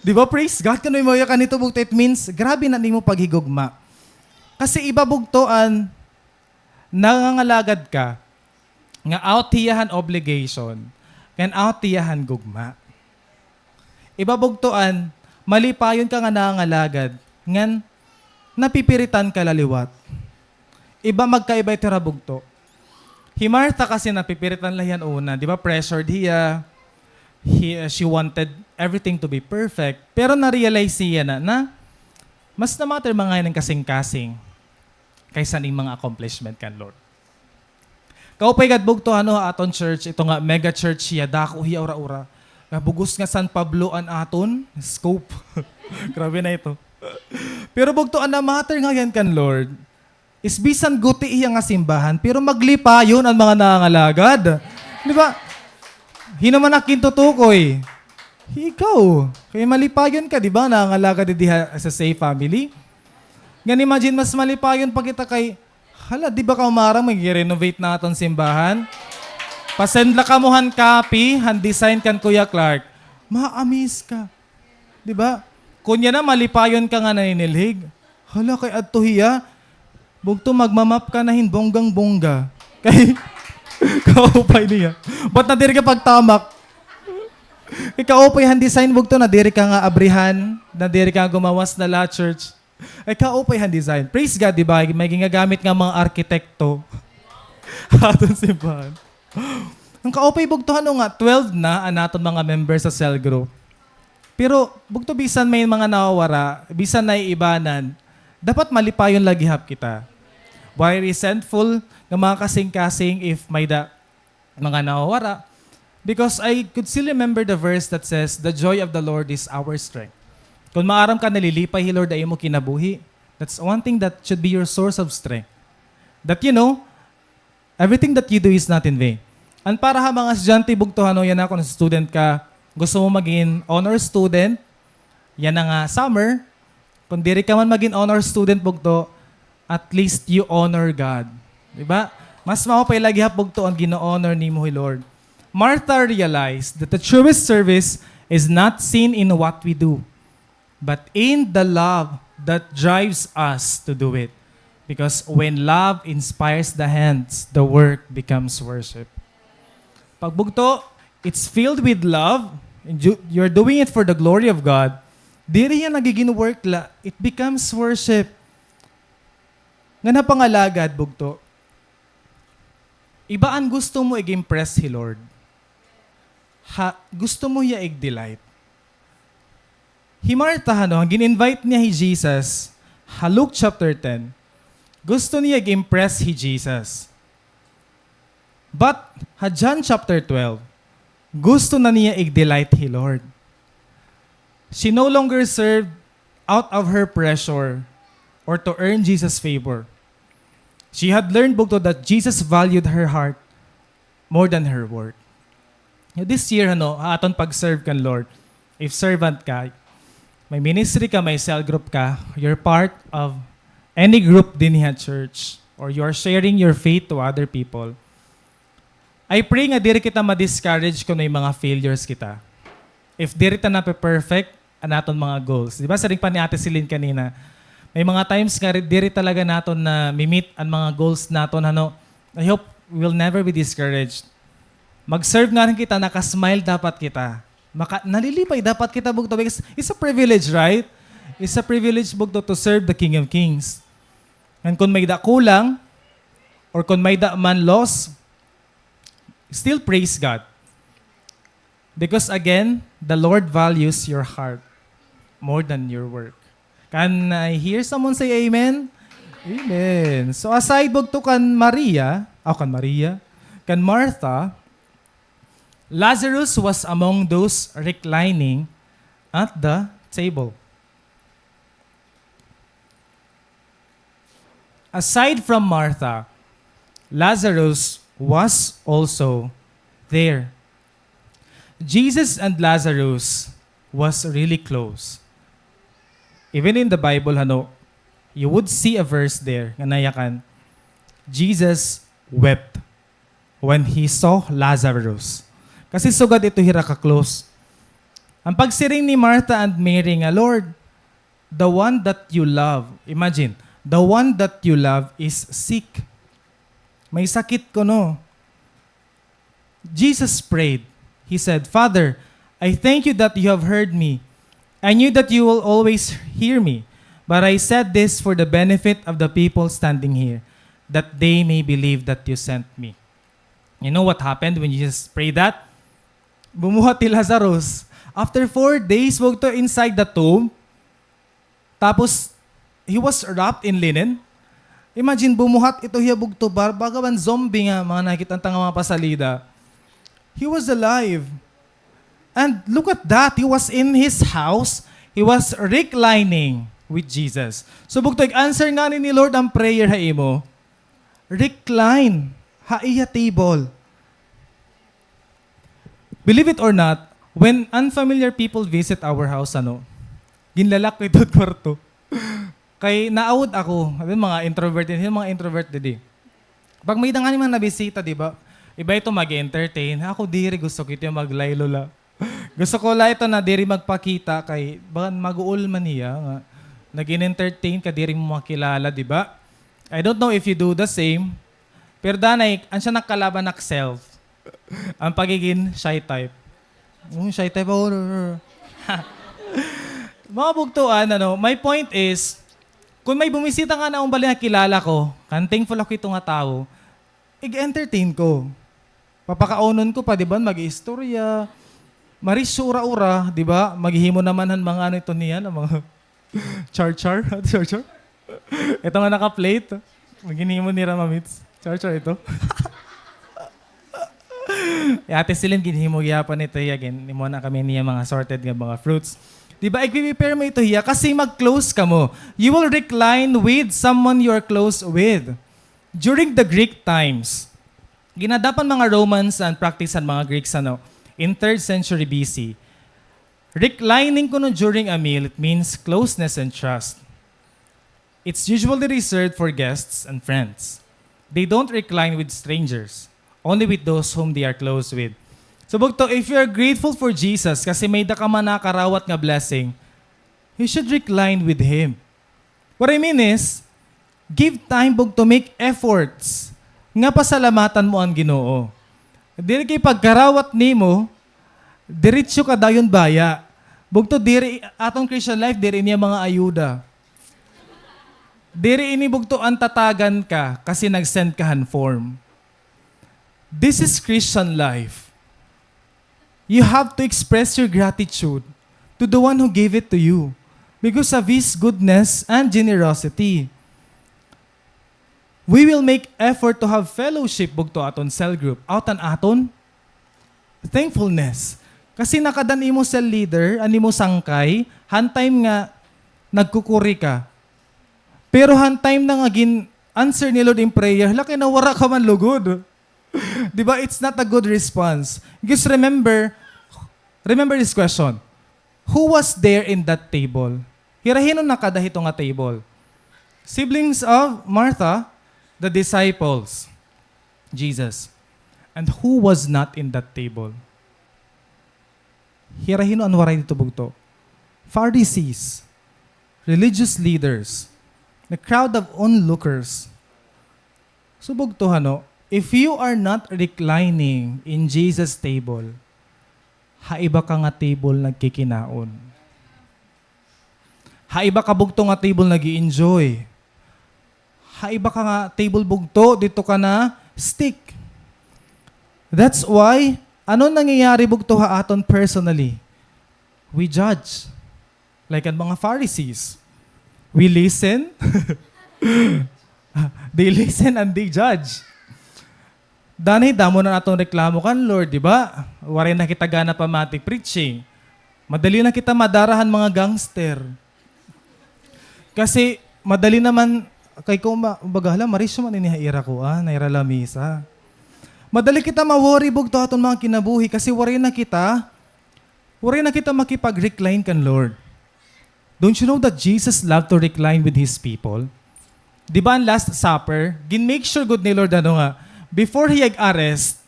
Di ba, praise God, kun mayakan ito, bugto, it means, grabe na nimo paghigugma. Kasi iba, bugto, an nangangalagad ka, nga out hiya han obligation, ngan out hiya han gugma. Iba, bugto, an malipayon ka nga nangangalagad, ngan napipiritan ka la liwat. Iba, magkaiba ito hira, bugto. Hi Martha kasi napipiritan la hiya han una, di ba? Pressured hiya. He, uh, she wanted everything to be perfect. Pero na-realize hiya na, na mas na-matter man ngay-an an kasingkasing kaysa ning mga accomplishment kan Lord. Kaupay gad, bugto, ano, ha aton church, ito nga mega church hiya, dako hiya ura-ura. Nga bug-os nga San Pablo an aton scope. Grabe na ito. Pero, bugto, an na-matter ngay-an kan Lord is bisan guti hiya nga simbahan, pero maglipayon an mga nangangalagad. Di ba? Hin-o man an gintutukoy? Ikaw. Kay malipayon ka, di ba? Nangangalagad didi ha, sa Safe Family. Ngan imagine, mas malipayon pa kita kay, hala, di ba ka maaram, mag-renovate na aton simbahan? Pa-send la kamo han copy, han design kan Kuya Clark. Ma-amaze ka. Di ba? Kun yana, malipayon ka nga naninilhig. Hala, kay adto hiya, bugto, magma-mop ka na hin bonggang-bongga. Kay, kaupay niya. Ba't na diri ka pagtamak? Ikaw, upay han design, bugto, nadiri ka nga abrihan, nadiri ka gumawas na la church. Ay, kaupay han design. Praise God, di ba? May ginagamit nga mga arkitekto. Aton simbahan. An kaupay, bugto, ano nga, twelve na an aton mga members sa cell group. Pero, bugto, bisan may mga nawawara, bisan naiibanan, dapat malipayon la gihap kita. Why resentful nga mga kasing-kasing if may da, mga nawawara. Because I could still remember the verse that says, "The joy of the Lord is our strength." Kon maaram ka, nalilipay hi Lord ha imo kinabuhi, that's one thing that should be your source of strength. That, you know, everything that you do is not in vain. An para ha mga estudyante, bugto, ano, yana kon student ka, gusto mo magin honor student, yana nga summer, kon diri ka man magin honor student, bugto, at least you honor God. Di ba? Mas maupay la gihap, bugto, an gin-honor nimo hi Lord. Martha realized that the truest service is not seen in what we do, but in the love that drives us to do it. Because when love inspires the hands, the work becomes worship. Pag bugto, it's filled with love, and you, you're doing it for the glory of God, diri hiya nagigin work la, it becomes worship. Ngan ha pangalagad, bugto, iba an gusto mo ig-impress hi Lord. Ha, gusto mo hiya ig-delight. Hi Martha, ano, gin-invite niya hi Jesus ha Luke chapter ten. Gusto niya ig-impress hi Jesus. But ha John chapter twelve, gusto na niya ig-delight hi Lord. She no longer served out of her pressure or to earn Jesus' favor. She had learned, bugto, that Jesus valued her heart more than her work. This year, ano, ha aton pag-serve kan Lord, if servant ka, may ministry ka, may cell group ka, you're part of any group dinhi ha church, or you're sharing your faith to other people, I pray nga diri kita ma-discourage kon may mga failures kita. If diri ta nape-perfect an aton mga goals. Di ba, siring pa ni Ate Celine kanina, may mga times nga ri-, diri talaga naton nami-meet an mga goals naton, ano. I hope we'll never be discouraged. Mag-serve ngani kita, naka-smile dapat kita. Maka-, nalilipay dapat kita, bugto, because it's a privilege, right? It's a privilege, bugto, to serve the King of Kings. And kon may da kulang, or kon may da man loss, still praise God. Because again, the Lord values your heart more than your work. Can I hear someone say amen? Amen. So aside, bugto, kan Maria, o, kan Maria, kan Martha, Lazarus was among those reclining at the table. Aside from Martha, Lazarus was also there. Jesus and Lazarus was really close. Even in the Bible, ano, you would see a verse there nga nayakan, "Jesus wept when he saw Lazarus." Kasi sugad ito hira ka-close. An pagsiring ni Martha and Mary nga, "Lord, the one that you love," imagine, "the one that you love is sick." May sakit kuno. Jesus prayed. He said, "Father, I thank you that you have heard me. I knew that you will always hear me, but I said this for the benefit of the people standing here, that they may believe that you sent me." You know what happened when Jesus prayed that? Bumuhat hi Lazarus. After four days, bugto, inside the tomb, tapos, he was wrapped in linen. Imagine, bumuhat ito hiya, bugto, ba-, baga man zombie nga mga nakita ta nga mga pasalida. He was alive. And look at that. He was in his house. He was reclining with Jesus. So, bugto, ig-answer ngani ni Lord an prayer ha imo. Recline ha iya table. Believe it or not, when unfamiliar people visit our house, ano, ginlalak ko ito kwarto. Kay naawod ako, abi, mga introvert din, mga introvert didi. Pag may dangani mga nabisita, di ba? Iba ito mag-entertain. Ako diri, gusto ko ito yung maglaylo la. Gusto ko la ito na diri magpakita kay baka maguol man hiya nga nag-entertain ka, diri mo makilala, di ba? I don't know if you do the same. Pero danay, an siya nakalaban nak self. An pagigin shy type. Unsay type of Mga bugtoan, ano, my point is, kun may bumisita ngani ha akon balay nga kilala ko, kan thankful ako hito nga tawo, ig-entertain ko. Papakaunon ko pa, di ba, mag-iistorya. Marisyo ura-ura, di ba? Maghihimo naman han mga ano ito niya, han mga char-char. Char-char? Ito nga naka-plate. Ginhimo nira, Mamits. Char-char ito. Ate Celine, ginhimo gihapon ito hiya. Ginhimo na kami niya mga sorted nga mga fruits. Di ba, i-prepare mo ito hiya kasi mag-close kamo. You will recline with someone you are close with. During the Greek times, ginadapan mga Romans and practice han mga Greeks, ano, in third century B C. Reclining kuno during a meal, it means closeness and trust. It's usually reserved for guests and friends. They don't recline with strangers, only with those whom they are close with. So, bugto, if you are grateful for Jesus, kasi may-ada ka man nakarawat nga blessing, you should recline with Him. What I mean is, give time, bugto, make efforts nga pasalamatan mo an Ginoo. Diri kay pagkarawat nimo, diretso ka dayon baya. Bugto, diri, aton Christian life, diri ini mga ayuda. Diri ini, bugto, an tatagan ka kasi nag-send ka han form. This is Christian life. You have to express your gratitude to the one who gave it to you because of his goodness and generosity. We will make effort to have fellowship, bugto, aton cell group. Out an aton thankfulness. Kasi nakada an imo cell leader, an imo sangkay, han time nga nagkukuri ka. Pero han time na nga gin-answer ni Lord in prayer, hala kay nawara ka man lugod. Di ba? It's not a good response. Just remember, remember this question. Who was there in that table? Hira hin-o nakada hito nga table? Siblings of Martha, the disciples, Jesus. And who was not in that table? Hira hin-o an waray didto, bugto? Pharisees, religious leaders, the crowd of onlookers. So, bugto, hano, if you are not reclining in Jesus' table, ha iba ka nga table nagkikinaon. Ha iba ka, bugto, nga table nag-i-enjoy. Ha iba ka nga table, bugto, didto ka na-stick. That's why, ano nangyayari, bugto, ha aton personally? We judge. Like an mga Pharisees. We listen. They listen and they judge. Danay, damo na aton reklamo kan Lord, di ba? Waray na kita gana pamati preaching. Madali na kita madara han mga gangster. Kasi madali naman, kay ko ma-, baga, hala, marisyo man ini ha ira kuan, ha ira lamisa. Madali kita ma-worry, bugto, ha aton mga kinabuhi kasi waray na kita, waray na kita makipag-recline kan Lord. Don't you know that Jesus loved to recline with His people? Di ba an Last Supper, gin-make sure gud ni Lord, ano nga, before Hiya ig-arrest,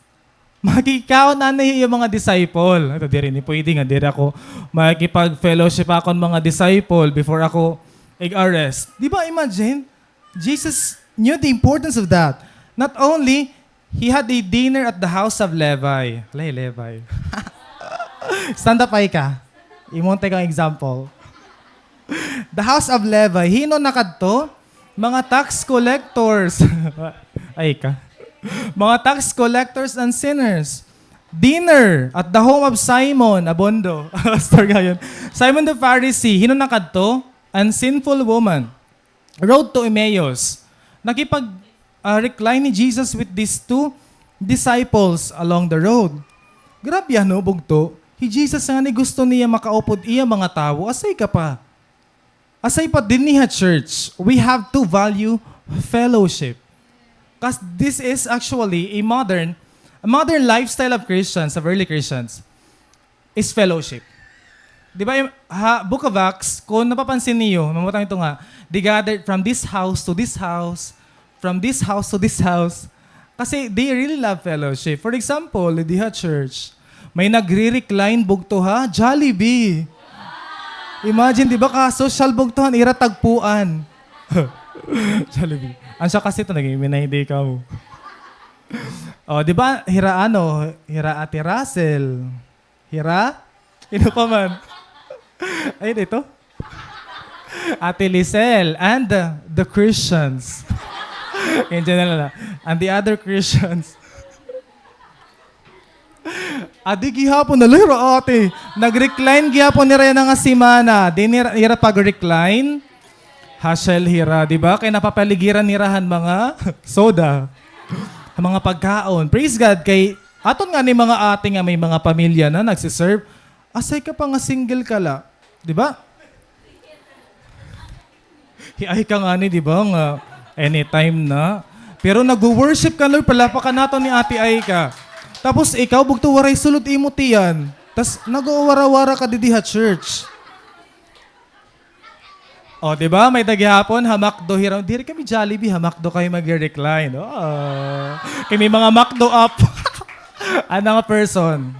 makikaon anay Hiya mga disciple. Ito, diri ini pwede nga, diri ako makikipag-fellowship akon mga disciple before ako ig-arrest. Di ba, imagine? Jesus knew the importance of that. Not only, he had a dinner at the house of Levi. Hala, Levi. Stand up, ay ka. Imo unta ikaw example. The house of Levi. Hin-o nakadto? Mga tax collectors. Ay ka. Mga tax collectors and sinners. Dinner at the home of Simon Abondo. Pastor ngayon. Simon the Pharisee. Hin-o nakadto? An sinful woman. Road to Emmaus. Nakipag, ah, recline ni Jesus with these two disciples along the road. Grabe, ano, bugto. Hi Jesus ngani gusto niya makaupod iya mga tawo. Asay ka pa. Asay pa dinhi ha church, we have to value fellowship. 'Cause this is actually a modern, a modern lifestyle of Christians, of early Christians. Is fellowship. Di ba, ha Book of Acts, kung napapansin niyo, mamutang ito nga, they gathered from this house to this house, from this house to this house. Kasi they really love fellowship. For example, diha church, may nagre-recline bugto ha Jollibee. Imagine, di ba, ka-social bugto han ira tagpuan. Jollibee. An siya kasi ito, naging minay day ka mo. O, di ba, hira ano, hira Ate Russell. Hira? Sino pa man? Ayun, ito. Ate Lisel and, uh, the Christians. In general, ah. And the other Christians. Adi gihapon, nalira, ate. Nag-recline gihapon nira yana nga semana. Di nira, ira pag-recline. Hassle hira, di ba? Kay napapaligiran nira han mga soda. Han mga pagkaon. Praise God, kay aton ngani mga ate nga may mga pamilya na nagsiserve. Asay ka pa nga single ka la. Di ba? Hi Aika ngani, di ba, nga anytime na. Pero nagwo-worship kan Lord, palapakan naton ni Ate Aika. Tapos ikaw, bugto, waray sulod imo tiyan. Tas nagwawara-wara ka didi ha church. O, di ba? May-ada gihapon, ha McDo, hira-, diri kami Jollibee, ha McDo kami mag-recline. O, kay may mga McDo up. Ano nga person?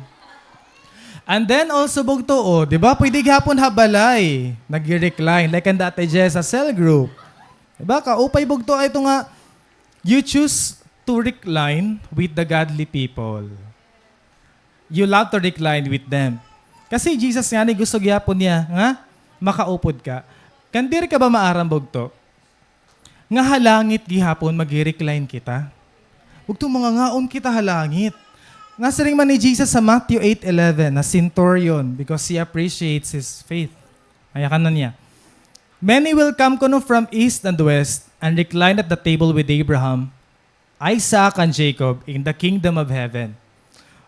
And then also, bugto, o, di ba? Pwede gihapon ha balay, nag-recline. Like an Ate Jess sa cell group. Di ba? Kaupay, bugto, ay ito nga, you choose to recline with the godly people. You love to recline with them. Kasi Jesus ngani gusto gihapon niya nga makaupod ka. Kan diri ka ba maaram, bugto? Nga ha langit gihapon magi-recline kita. Bugto, mangangaon kita ha langit. Nasiring man ni Jesus sa Matthew eight eleven, na centurion, because he appreciates his faith. Ay, yakan na niya. Many will come kuno from east and west and recline at the table with Abraham, Isaac, and Jacob in the kingdom of heaven.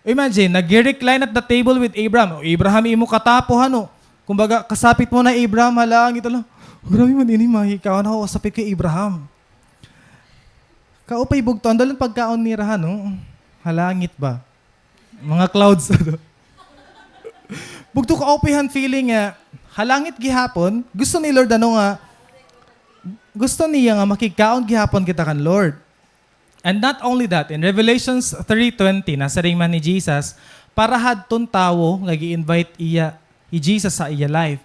Imagine, nag-recline at the table with Abraham. O, Abraham, imo katapo, ano? Kumbaga, kasapit mo na Abraham, ha langit, ala. Grabe man ini, mahikaon ako, kasapit kay Abraham. Kaupay, bugto, an dalan pagkaon nira, ano? Ha langit ba? Mga clouds, ano? Bugto, kaupay han feeling nga, ha langit gihapon, gusto ni Lord, ano nga, gusto niya nga makigkaon gihapon kita kan Lord. And not only that, in Revelations three twenty, nasiring man ni Jesus, para hadton tawo nga gi-invite iya, hi Jesus sa iya life.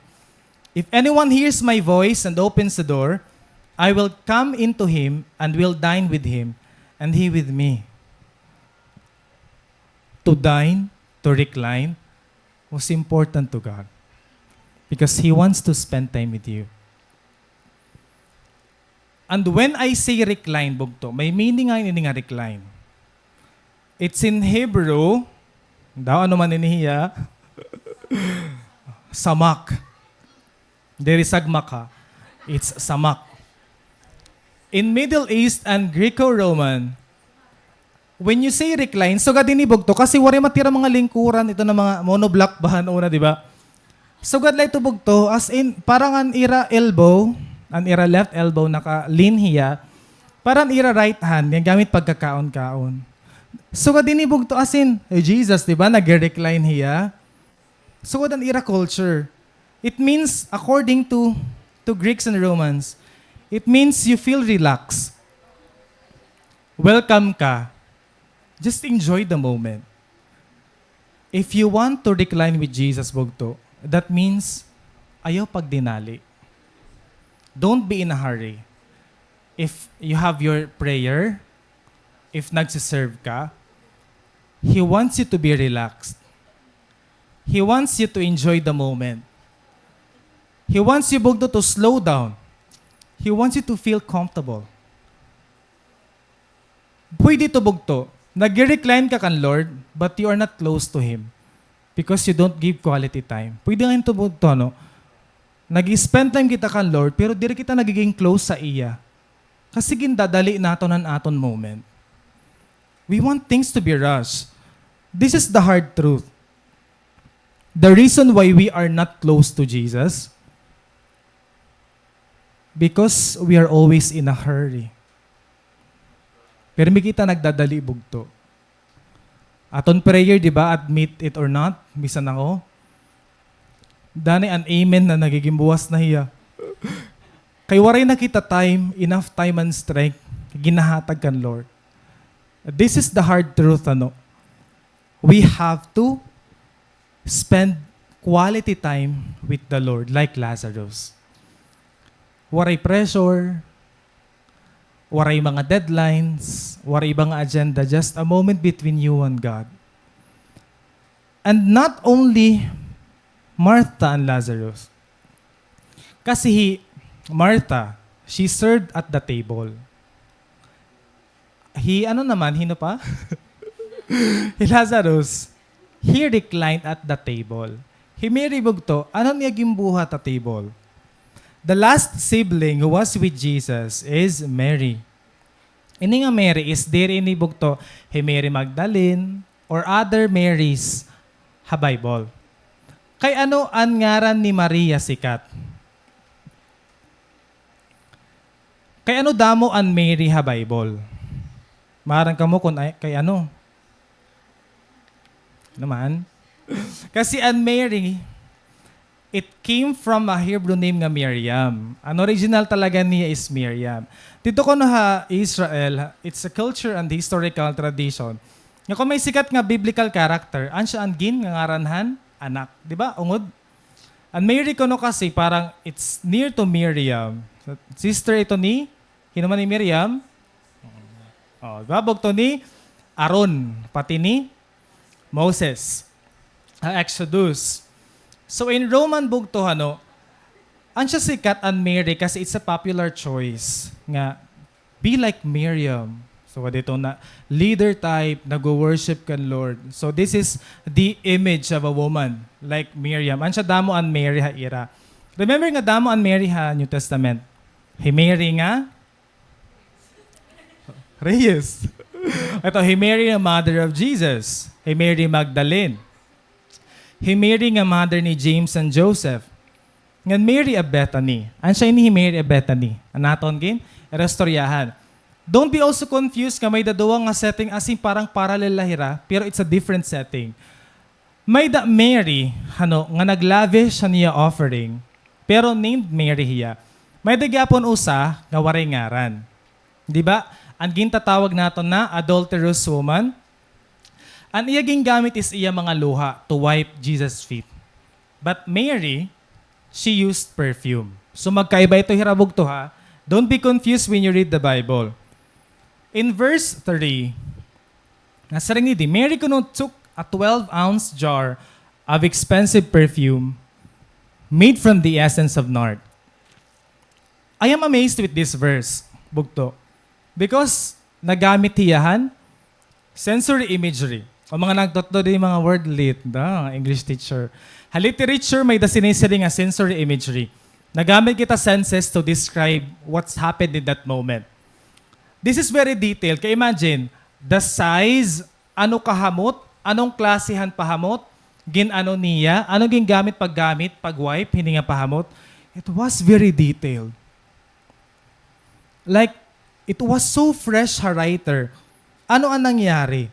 "If anyone hears my voice and opens the door, I will come into him and will dine with him, and he with me." To dine, to recline, was important to God because He wants to spend time with you. And when I say recline, bugto, may meaning nga ini nga recline. It's in Hebrew, daw ano man ini hiya, samak. Diri sagmak, ha. It's samak. In Middle East and Greco-Roman, when you say recline, sugad ini bugto, kasi waray matira mga lingkuran, ito na mga monoblock ba han una, di ba? Sugad la ito bugto, as in, parang an ira elbow, an ira left elbow, naka-lean hiya, parang ira right hand, nga gamit pagkakaon-kaon. Sugad ini bugto, as in, eh, Jesus, di ba, nag-recline hiya? Sugad an ira culture. It means, according to, to Greeks and Romans, it means you feel relaxed. Welcome ka. Just enjoy the moment. If you want to recline with Jesus, bugto, that means ayaw pagdinali. Don't be in a hurry. If you have your prayer, if nagsiserve ka, He wants you to be relaxed. He wants you to enjoy the moment. He wants you, bugto, to slow down. He wants you to feel comfortable. Pwede ito, bugto. Nag-recline ka kan Lord, but you are not close to Him because you don't give quality time. Pwede nga ito, bugto, ano? Nag-spend time kita kan Lord, pero diri kita nagiging close sa iya. Kasi gindadali naton an aton moment. We want things to be rushed. This is the hard truth. The reason why we are not close to Jesus, because we are always in a hurry. Pirmi kita nagdadali, bugto. Aton prayer, di ba, admit it or not, bisan ako. Danay an amen na nagiging buwas na hiya. Kay waray na kita time, enough time and strength, ginahatag kan Lord. This is the hard truth, ano? We have to spend quality time with the Lord, like Lazarus. Waray pressure, waray mga deadlines, waray iba nga agenda, just a moment between you and God. And not only Martha and Lazarus. Kasi hi Martha, she served at the table. Hi, ano naman, hino pa? Hi Lazarus, he reclined at the table. Hi Mary bugto, ano niya ginbuhat ha table? The last sibling who was with Jesus is Mary. Ini nga Mary is diri ini bugto hi Mary Magdalene or other Marys ha Bible. Kay ano an ngaran ni Maria sikat? Kay ano damo an Mary ha Bible? Maaram kamo kun ay, kay ano? Naman? Kasi an Mary, it came from a Hebrew name nga Miriam. An original talaga niya is Miriam. Didto kuno ha Israel, it's a culture and historical tradition nga kun may sikat nga biblical character, an siya an gin nga ngaran han anak. Di ba? Ungod. An Mary kuno kasi parang it's near to Miriam. Sister ito ni, hino man ni Miriam? Oh, di ba? Bugto ni Aaron, pati ni Moses. Ha Exodus. So in Roman bugto, ano, an siya sikat an Mary kasi it's a popular choice nga be like Miriam. So, dito na, leader type, nagwo-worship kan Lord. So, this is the image of a woman, like Miriam. An siya damo an Mary ha ira. Remember nga damo an Mary ha New Testament. Hi Mary nga Reyes. Ito, hi Mary nga mother of Jesus. Hi Mary Magdalene. Hi Mary nga mother ni James and Joseph. Ngan Mary of Bethany. An siya ini hi Mary of Bethany. An aton gin, iristoryahan. Don't be also confused nga may daduwa nga setting as in parang parallel la hira, pero it's a different setting. May da Mary, ano, nga naglavish han iya offering, pero named Mary hiya. May da gyapon usa nga waray ngaran. Di ba? An gintatawag naton na adulterous woman. An iya gingamit is iya mga luha to wipe Jesus' feet. But Mary, she used perfume. So magkaiba ito hira bugto, ha. Don't be confused when you read the Bible. In verse three, nasiring didi, Mary kuno took a twelve-ounce jar of expensive perfume made from the essence of nard. I am amazed with this verse, bugto. Because nagamit hiya han sensory imagery. O mga nagtutdo di mga word lit, da, English teacher. Ha literature, may da sinisiring nga sensory imagery. Nagamit kita senses to describe what's happened in that moment. This is very detailed. Kay imagine, the size, ano kahamot, anong klase han pahamot, gin-ano niya, ano gingamit paggamit, pag-wipe, hini nga pahamot. It was very detailed. Like, it was so fresh ha writer. Ano an nangyari?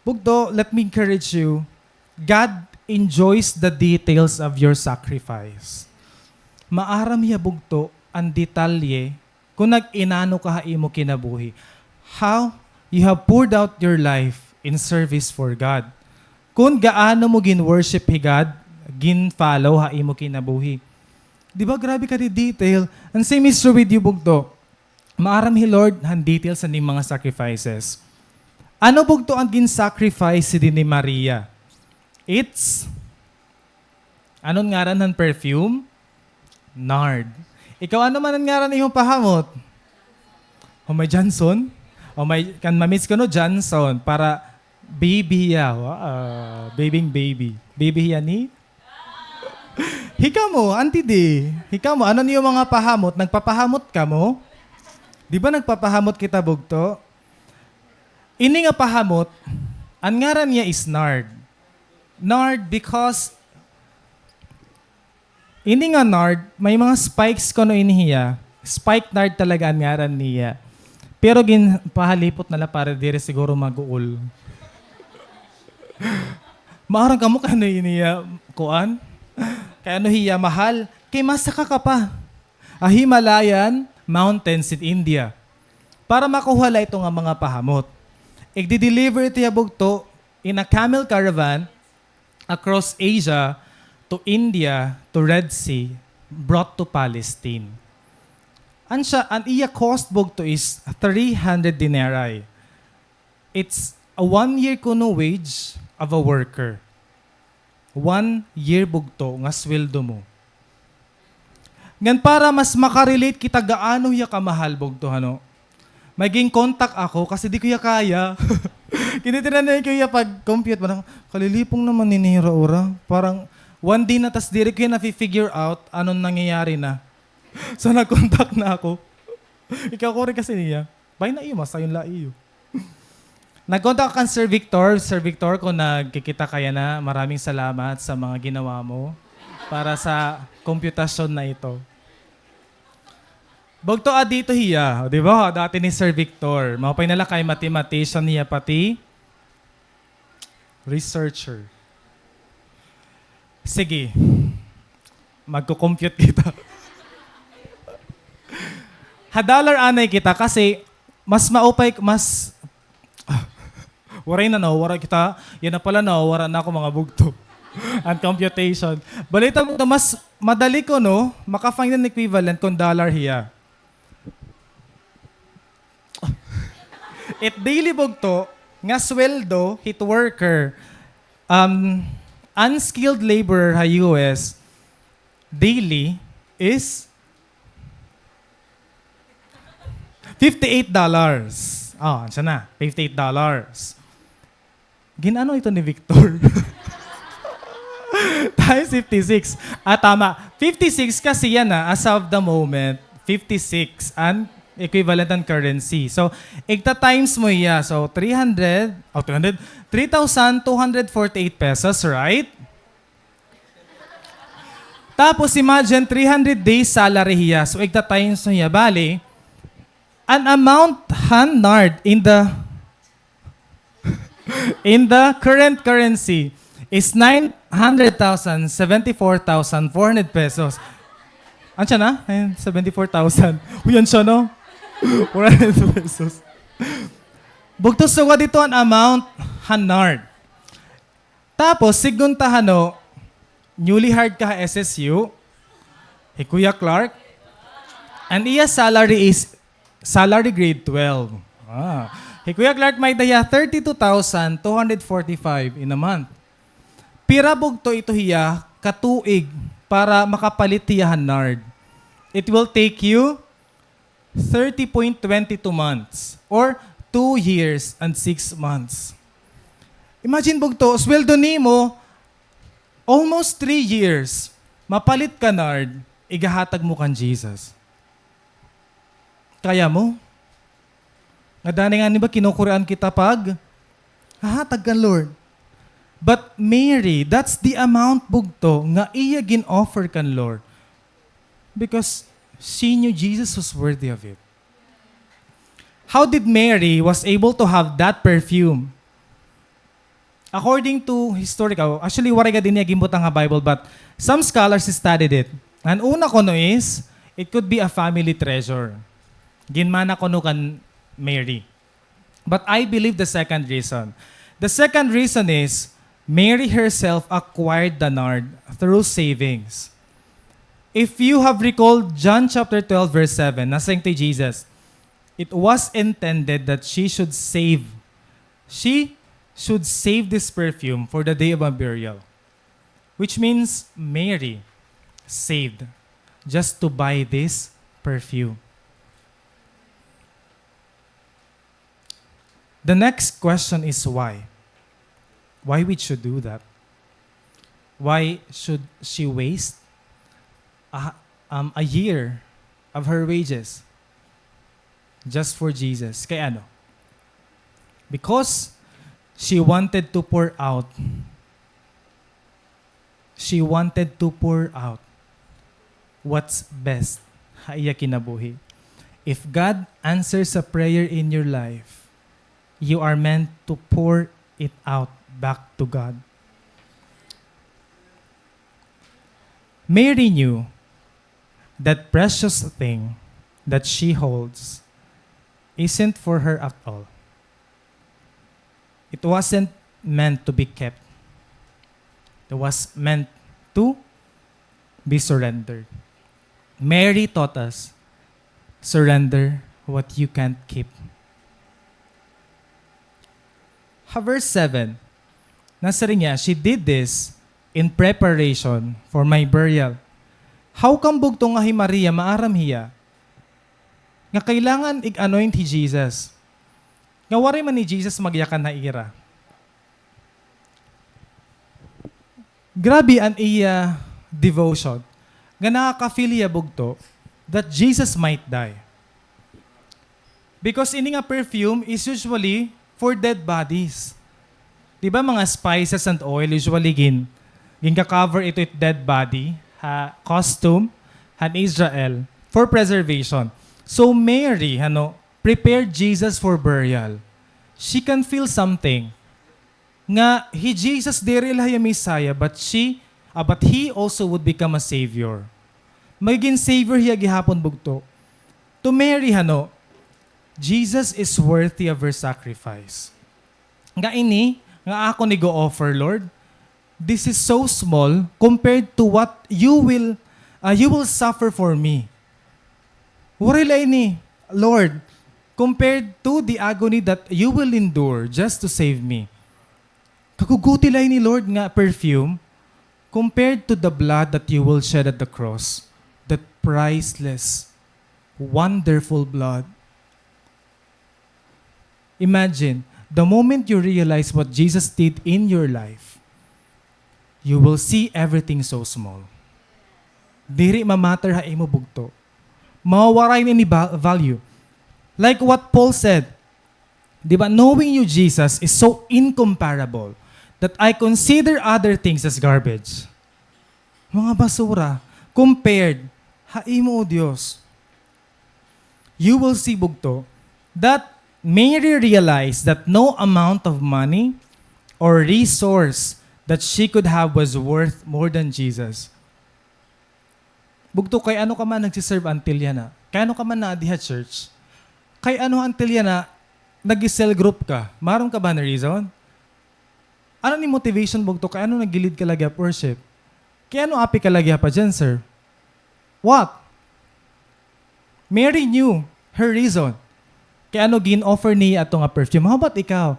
Bugto, let me encourage you. God enjoys the details of your sacrifice. Maaram hiya bugto an detalye kun nag-inano ka ha imo kinabuhi. How you have poured out your life in service for God. Kun gaano mo gin-worship hi God, gin-follow ha imo kinabuhi. Di ba, grabe ka di detail? An same is true with you, bugto. Maaram hi Lord han details han imo mga sacrifices. Ano bugto an gin-sacrifice didi ni Maria? It's, ano an ngaran han perfume? Nard. Ikaw, ano man an ngaran han imo pahamot? O may Johnson? O may, kan ma-miss kuno, Johnson. Para baby hiya. Wow. Babying baby. Baby hiya ni? Hikamo, Auntie D. Hikamo, ano an iyo mga pahamot? Nagpapahamot kamo? Di ba nagpapahamot kita, bugto? Ini nga pahamot, an ngaran niya is nard. Nard because ini nga nard, may mga spikes kuno ini hiya. Spike nard talaga an ngaran niya. Pero ginpahalipot na la para diri siguro maguol. Maaram kamo kay ano ini hiya, kuan? Kay ano hiya mahal? Kay masaka ka pa ha Himalayan mountains in India para makuha la ito nga mga pahamot. Igdi-deliver ito hiya, bugto, in a camel caravan across Asia to India to Red Sea, brought to Palestine. An siya, an iya cost, bugto, is three hundred denarii. It's a one year kuno wage of a worker. one year bugto nga sweldo mo. Ngan para mas makarelate kita gaano hiya kamahal, bugto, hano? May gin-contact ako kasi di ko hiya kaya. Kinitiranan ko hiya pag-compute. Parang, kalilipong naman ni Nira, ora. Parang, one day na, tas diri ko hiya nafi-figure out anong nangyayari na. So, nag-contact na ako. Ikaw, kuri kasi niya. Bay na iyo, mas sayon la iyo. Nag-contact kan Sir Victor. Sir Victor, kung nagkikita ka yana, maraming salamat sa mga ginawa mo para sa komputasyon na ito. Bugto, ah, dito hiya. O, di ba? Dati ni Sir Victor. Maupay na la kay mathematician hiya pati researcher. Sige. Magko-compute kita. Ha dollar anay kita kasi mas maupay, mas, ah, waray na, nawawara kita. Yana pala, nawawara na ako, mga bugto. An computation. Balita, bugto, mas madali kuno maka-find an equivalent kon dollar hiya. It daily, bugto, nga sweldo hit worker, um, unskilled laborer ha U S, daily is fifty-eight dollars. Oh, siya na, fifty-eight dollars. Gin-ano ito ni Victor? Times fifty-six. Ah, tama. Fifty-six kasi yana, as of the moment, fifty-six an equivalent an currency. So, igta-times mo hiya. So, three hundred, oh, three hundred, three thousand two hundred forty-eight pesos, right? Tapos, imagine, three hundred days salary hiya. So, igta-times mo hiya. Bali, an amount han NARD in the in the current currency is nine hundred thousand, seventy-four thousand four hundred pesos. Ano siya na? Ayun, seventy-four thousand. Uy, ano siya, no? Four hundred pesos. Bugto, sugad ito an amount han NARD. Tapos, sidngon ta, hano, newly hired ka ha S S U, hi Kuya Clark, an iya salary is salary grade twelve. Ah. Hi Kuya Clark, may-ada hiya thirty-two thousand two hundred forty-five in a month. Pira bugto ito hiya ka tuig para makapalit hiya han NARD? It will take you thirty point twenty two months or two years and six months. Imagine, bugto, sweldo nimo, almost three years, mapalit ka NARD, igahatag mo kan Jesus. Kaya mo? Ngada ngani ba kinukurian kita paghahatag kan Lord? But Mary, that's the amount, bugto, nga iya gin-offer kan Lord. Because she knew Jesus was worthy of it. How did Mary was able to have that perfume? According to historical, actually, waray gad ini ginbutang ha Bible, but some scholars studied it. An una kuno is, it could be a family treasure. Ginmana kuno kan Mary. But I believe the second reason. The second reason is, Mary herself acquired the nard through savings. If you have recalled John chapter twelve, verse seven, nasiring to Jesus, it was intended that she should save, she should save this perfume for the day of my burial. Which means Mary saved just to buy this perfume. The next question is why? Why we should do that? Why should she waste a, um, a year of her wages just for Jesus? Kay ano? Because she wanted to pour out She wanted to pour out what's best ha iya kinabuhi. If God answers a prayer in your life, you are meant to pour it out back to God. Mary knew that precious thing that she holds isn't for her at all. It wasn't meant to be kept. It was meant to be surrendered. Mary taught us, surrender what you can't keep. Ha verse seven, nasiring niya, she did this in preparation for my burial. How come bugto nga hi Maria, maaram hiya nga kailangan ig-anoint hi Jesus? Nga waray man ni Jesus magyakan ha ira. Grabe an iya devotion, nga nakaka-feel hiya bugto that Jesus might die. Because ini nga perfume is usually for dead bodies. Di ba, mga spices and oil usually gin-, ginka-cover ito it dead body, ha costume, han Israel, for preservation. So Mary, ano, prepared Jesus for burial. She can feel something. Nga hi Jesus diri la hiya Messiah, but she, ah, but he also would become a savior. Magigin savior hiya gihapon bugto. To Mary, hano, Jesus is worthy of her sacrifice. Nga ini nga akon igo-offer, Lord, this is so small compared to what you will, ah, you will suffer for me. Waray la ini, Lord, compared to the agony that you will endure just to save me. Kaguguti la ini, Lord, nga perfume compared to the blood that you will shed at the cross, that priceless, wonderful blood. Imagine, the moment you realize what Jesus did in your life, you will see everything so small. Diri ma-matter ha imo bugto. Mawawaray na ini ba-, value. Like what Paul said, di ba, "Knowing you, Jesus, is so incomparable that I consider other things as garbage." Mga basura, compared ha imo, O Dios. You will see, bugto, that Mary realized that no amount of money or resource that she could have was worth more than Jesus. Bugto, kay ano ka man nagsiserve until yana? Kay ano ka man naadi ha church? Kay ano until yana nag-cell group ka? Maaram ka ba han reason? Ano ni motivation, bugto, kay ano nag-lead ka lagi ha worship? Kay ano api ka lagi ha pageant, sir? What? Mary knew her reason. Kay ano gin-offer niya ato nga perfume. How about ikaw?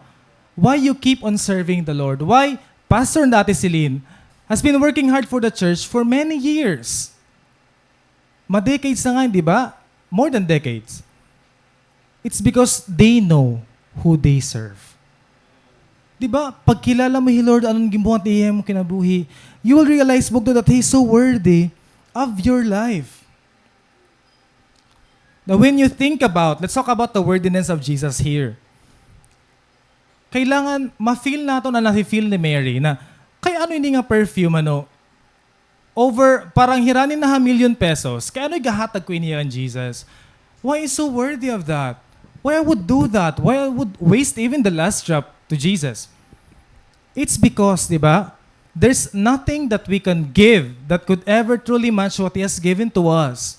Why you keep on serving the Lord? Why Pastor Dati Celine has been working hard for the church for many years? Ma-decades na nga, di ba? More than decades. It's because they know who they serve. Di ba? Pagkilala mo hi Lord, ano an ginbuhat niya ha imo kinabuhi, you will realize, bugto, that He's so worthy of your life. Now, when you think about, let's talk about the worthiness of Jesus here. Kailangan ma-feel naton an nafe-feel ni Mary na, kay ano ini nga perfume, ano, over, parang hirani na ha million pesos, kay ano igahatag ko ini han Jesus? Why is so worthy of that? Why I would do that? Why I would waste even the last drop to Jesus? It's because, di ba, there's nothing that we can give that could ever truly match what He has given to us.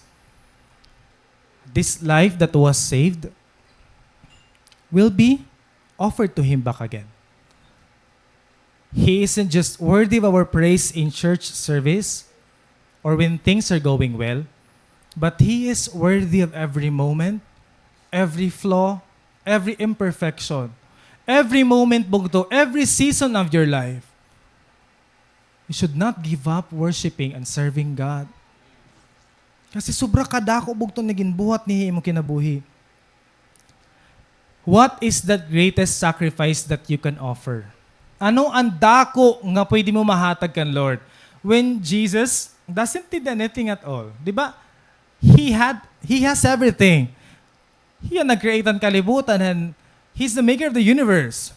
This life that was saved will be offered to Him back again. He isn't just worthy of our praise in church service or when things are going well, but He is worthy of every moment, every flaw, every imperfection, every moment, bugto, every season of your life. You should not give up worshiping and serving God. Kasi sobra kadako, bugto, nga ginbuhat niya ha imo kinabuhi. What is the greatest sacrifice that you can offer? Ano an dako nga pwede mo mahatag kan Lord? When Jesus doesn't need anything at all. Di ba? He had, He has everything. Hiya nag-create han kalibutan and He's the maker of the universe.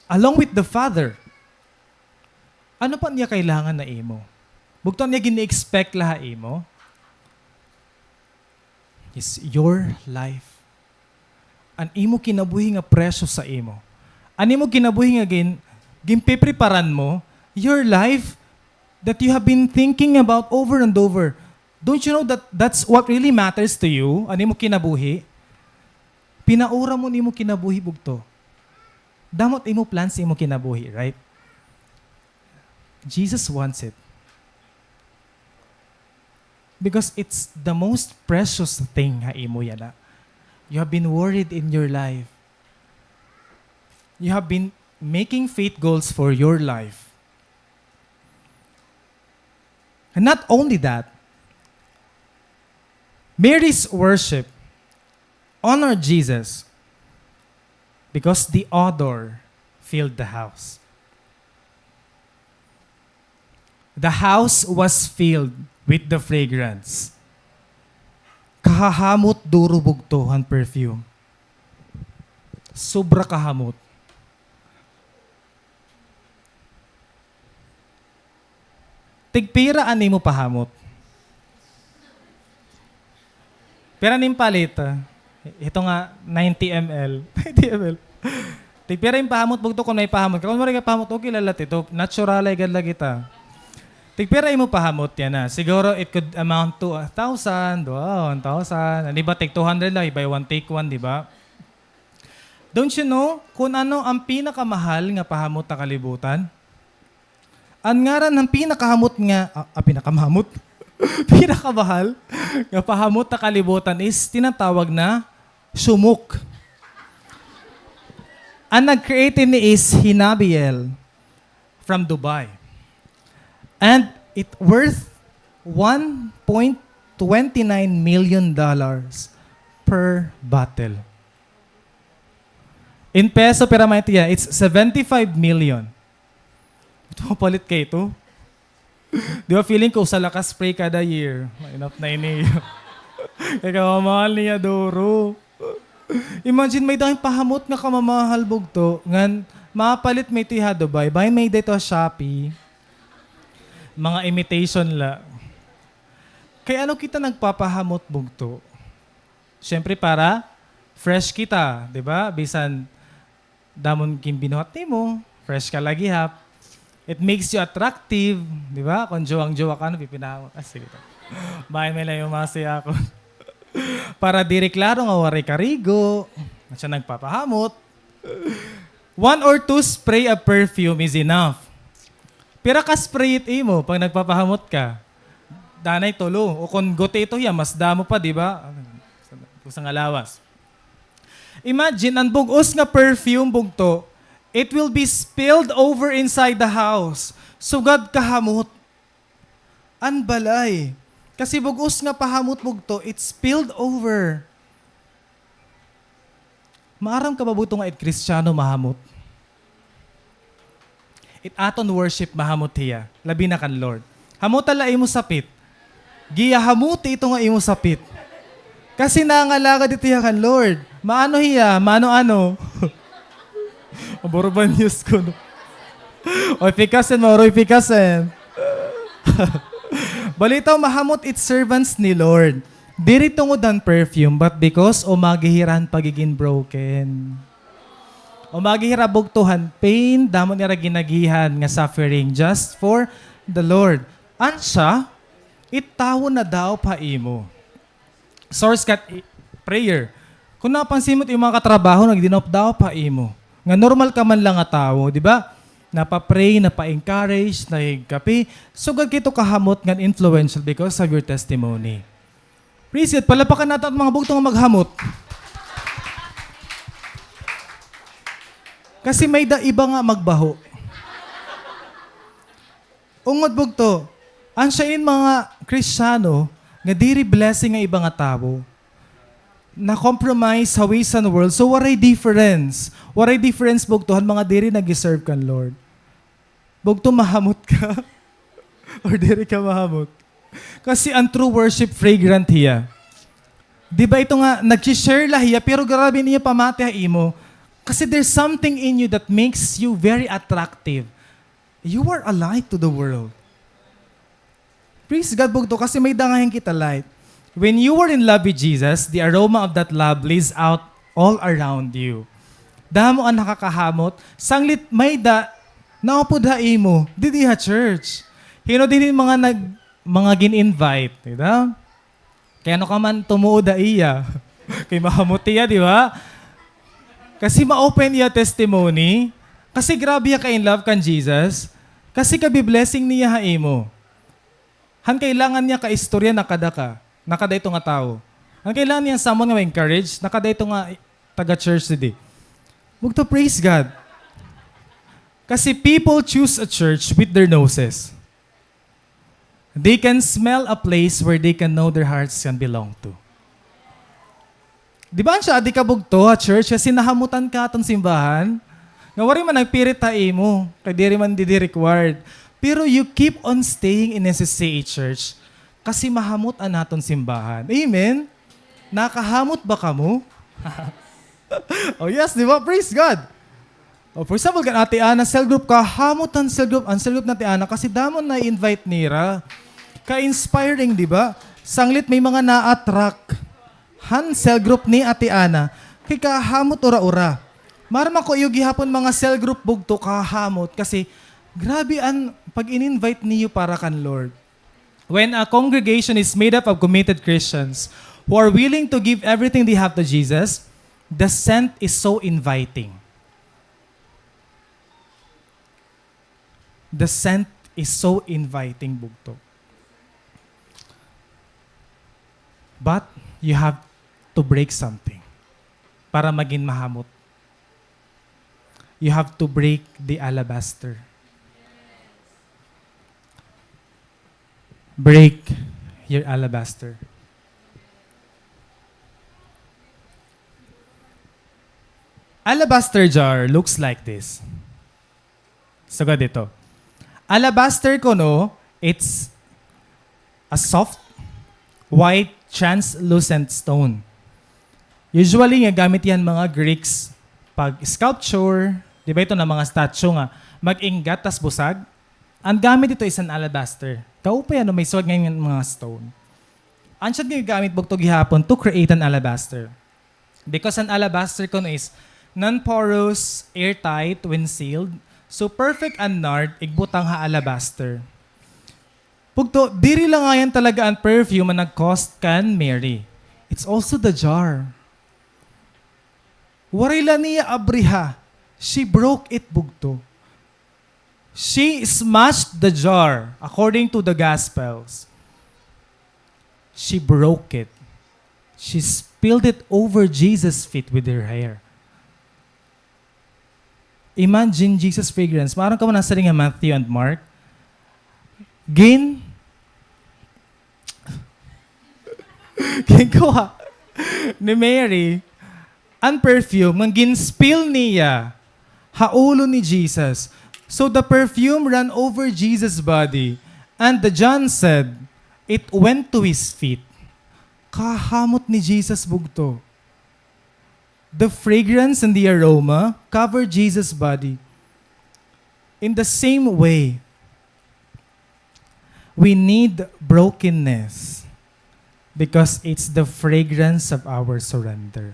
Along with the Father. Ano pa niya kailangan ha imo? Bugto, an iya gin-expect la ha imo is your life. An imo kinabuhi nga precious ha imo. An imo kinabuhi nga gin-, ginpepreparan mo, your life that you have been thinking about over and over. Don't you know that that's what really matters to you? An imo kinabuhi? Pinaura mo an imo kinabuhi, bugto. Damo it imo plans sa imo kinabuhi, right? Jesus wants it. Because it's the most precious thing ha imo yana. You have been worried in your life. You have been making faith goals for your life. And not only that, Mary's worship honored Jesus because the odor filled the house. The house was filled with the fragrance. Kahahamot duro bugto han perfume. Sobra kahamot. Tigpira an imo pahamot? Pira nim palit? Ito nga, ninety M L. Ninety M L. Tigpira im pahamot bugto kon may pahamot ka? Kon waray ka pahamot, okay la la ito. Natural ay gad la kita. Tigpira imo pahamot yana? Siguro it could amount to a thousand, wow, one thousand. An iba tig two hundred la, iba one take one, di ba? Don't you know kung ano ang pinakamahal nga pahamot ha kalibutan? An ngaran han pinakahamot nga, ah, ah, pinakamahamot? Pinakamahal nga pahamot ha kalibutan is tinatawag na shumuk. An nag-create ini is Hinabiel from Dubai. And it worth one point twenty nine million dollars per bottle. In peso, pira man it hiya? It's seventy five million. Ito, mapalit kay ito. Di ba, feeling ko, usa la ka spray kada year. Enough na ini. Kay kamamahal niya duro. Imagine, may-ada hin pahamot nga kamamahal bugto, ngan mapalit man ito ha Dubai, bangin may-ada ito ha Shopee. Mga imitation la. Kay ano kita nagpapahamot bugto? Siyempre, para fresh kita, di ba? Bisan damo na it ginbinuhat nimo, fresh ka la gihap. It makes you attractive, di ba? Kon jowang-jowa ka, ano, pipinahamot. Ah, sige. Bangin may-ada umasi ha akon. Para diri klaro nga waray karigo. Asya nagpapahamot. One or two spray of perfume is enough. Pira ka spray it imo pag nagpapahamot ka? Danay tulo. O kon guti ito hiya, mas damo pa, di ba? Usa nga lawas. Imagine, an bug-os nga perfume bugto, it will be spilled over inside the house. Sugad kahamot an balay. Kasi bug-os nga pahamot bugto, it spilled over. Maaram ka ba bugto nga it Kristiyano mahamot? It aton worship mahamot hiya, labi na kan Lord. Hamota la imo sapit. Giyahamoti ito nga imo sapit. Kasi nangalagad ito hiya kan Lord. Maano hiya? Maano-ano? Maburubanyos kuno. Oy, pikasen, mauro, pikasen. Balitaw, mahamot it servants ni Lord. Diri tungod han perfume, but because umagi hira han pagigin broken. Umagi hira bugto han pain, damo nira gin-agihan nga suffering just for the Lord. Asya, it tawo nadawop ha imo. Source kat i-, prayer. Kon napansin mo, it imo mga katrabaho, nagdinawop-dawop ha imo. Nga normal ka man la nga tawo, di ba? Napa-pray, napa-encourage, nahigkapi. Sugad kay ito kahamot ngan influential because of your testimony. Praise God. Palapakan naton it mga bugto nga maghamot. Kasi may-ada iba nga magbaho. Ungod bugto, asya ini mga Kristiyano nga diri blessing ha iba nga tawo. Na-compromise ha ways han world. So, waray difference. Waray difference bugto han mga diri nag-serve kan Lord. Bugto, mahamot ka or diri ka mahamot. Kasi an true worship fragrant hiya. Di ba ito nga, nagsi-share la hiya, pero grabe niya pamati ha imo. Kasi there's something in you that makes you very attractive. You are a light to the world. Praise God, bugto, kasi may-ada ngayan kita light. When you are in love with Jesus, the aroma of that love lays out all around you. Damo an nakakahamot, sanglit may-ada naupod ha imo, didi ha church. Hin-o dinhi mga nag-, mga gin-invite, di ba? Kay ano ka man tumuod ha iya? Kay mahamot hiya, di ba? Kasi ma-open iya testimony. Kasi grabe hiya ka-in love kan Jesus. Kasi kabi-blessing niya ha imo. Han kailangan niya ka istorya, nakada ka. Nakada ito nga tawo. Han kailangan niya someone nga ma-encourage, nakada ito nga taga-church didi. Bugto, praise God. Kasi people choose a church with their noses. They can smell a place where they can know their hearts can belong to. Di ba, an siya, adi ka bugto ha church kasi nahamutan ka aton simbahan? Nga waray man nagpirit ha imo, kay diri man didi required. Pero you keep on staying in S S C A church kasi mahamot an aton simbahan. Amen? Nakahamot ba kamo? Oh yes, di ba? Praise God. Oh, for example, kan Ate Ana cell group, kahamot an cell group, an cell group ni Ate Ana, kasi damo na invite nira. Ka-inspiring, di ba? Sanglit may mga na-attract han cell group ni Ate Ana. Kay kahamot ura-ura. Maaram ako iyo gihapon mga cell group bugto kahamot kasi grabe an pag-in-invite niyo para kan Lord. When a congregation is made up of committed Christians who are willing to give everything they have to Jesus, the scent is so inviting. The scent is so inviting, bugto. But you have to break something para maging mahamot. You have to break the alabaster. Break your alabaster. Alabaster jar looks like this. Sugad ito. Alabaster kuno, it's a soft, white, translucent stone. Usually, nga gamit yan mga Greeks pag sculpture, di ba ito na mga statue nga mag-inggat tas busag? An gamit dito is an alabaster. Kaupay ano, may suwag nga mga stone. An siya ginagamit bugto gihapon to create an alabaster. Because an alabaster kuno is non-porous, airtight when sealed. So perfect an nard igbutang ha alabaster. Bugto, diri la ngay-an talaga an perfume an nag-cost kan Mary. It's also the jar. Waray la niya abriha. She broke it, bugto. She smashed the jar, according to the Gospels. She broke it. She spilled it over Jesus' feet with her hair. Imagine Jesus' fragrance. Maaram kamo nasiring ha Matthew and Mark. Gin-, ginkuha ni Mary an perfume nga gin-spill niya ha ulo ni Jesus. So the perfume ran over Jesus' body, and the John said, "It went to his feet." Kahamot ni Jesus bugto. The fragrance and the aroma covered Jesus' body. In the same way, we need brokenness because it's the fragrance of our surrender.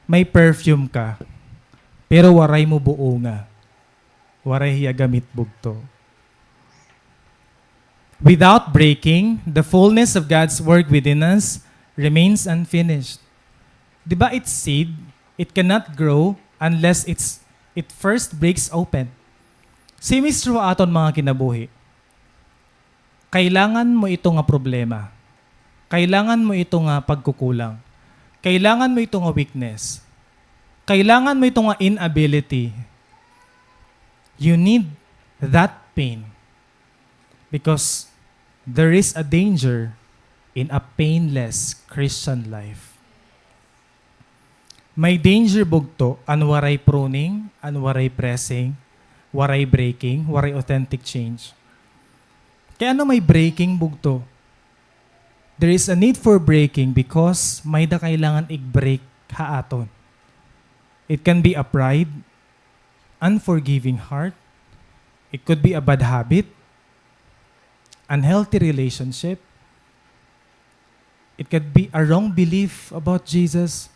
May perfume ka, pero waray mo buonga. Waray hiya gamit bugto. Without breaking, the fullness of God's work within us remains unfinished. Di ba, it's seed, it cannot grow unless it's, it first breaks open. Same is true ha aton mga kinabuhi. Kailangan mo ito nga problema. Kailangan mo ito nga pagkukulang. Kailangan mo ito nga weakness. Kailangan mo ito nga inability. You need that pain. Because there is a danger in a painless Christian life. May danger bugto an waray pruning, an waray pressing, waray breaking, waray authentic change. Kay ano may breaking bugto? There is a need for breaking because may-ada kailangan i-break ha aton. It can be a pride, unforgiving heart. It could be a bad habit, unhealthy relationship. It could be a wrong belief about Jesus.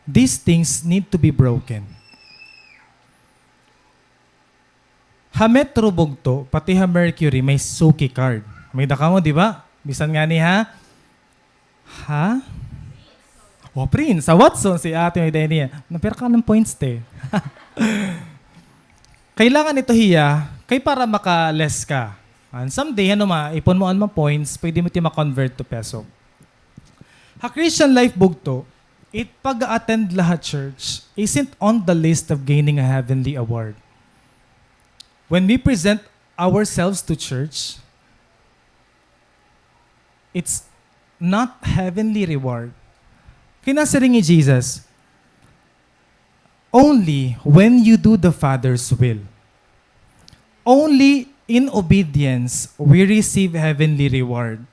These things need to be broken. Ha Metro bugto, pati ha Mercury, may suki card. May-ada kamo, di ba? Bisan ngani ha? Ha? O, Prince. Sa Watson, si ate may-ada niya. Na, pero kanang points, te. Kailangan ito hiya, kay para maka-less ka. And someday, ano ma, ipon mo an mga points, pwede mo ito ma-convert to peso. Ha Christian life bugto, it pag-attend la ha church isn't on the list of gaining a heavenly award. When we present ourselves to church, it's not heavenly reward. Kay nasiring hi Jesus, "Only when you do the Father's will, only in obedience, we receive heavenly reward."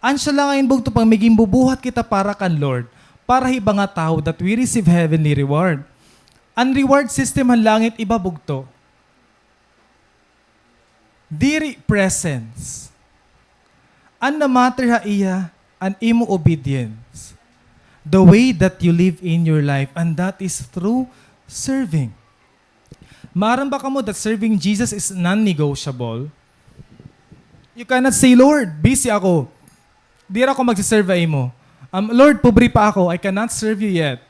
An siya la ngayon bugto, pag may ginbubuhat kita para kan Lord, para ha iba nga tawo, that we receive heavenly reward. An reward system han langit iba bugto. Diri presence. An na-matter ha iya, an imo obedience. The way that you live in your life, and that is through serving. Maaram ba kamo that serving Jesus is non-negotiable? You cannot say, "Lord, busy ako. Diri ako magsiserve ha imo." Um, "Lord, pobre pa ako. I cannot serve you yet.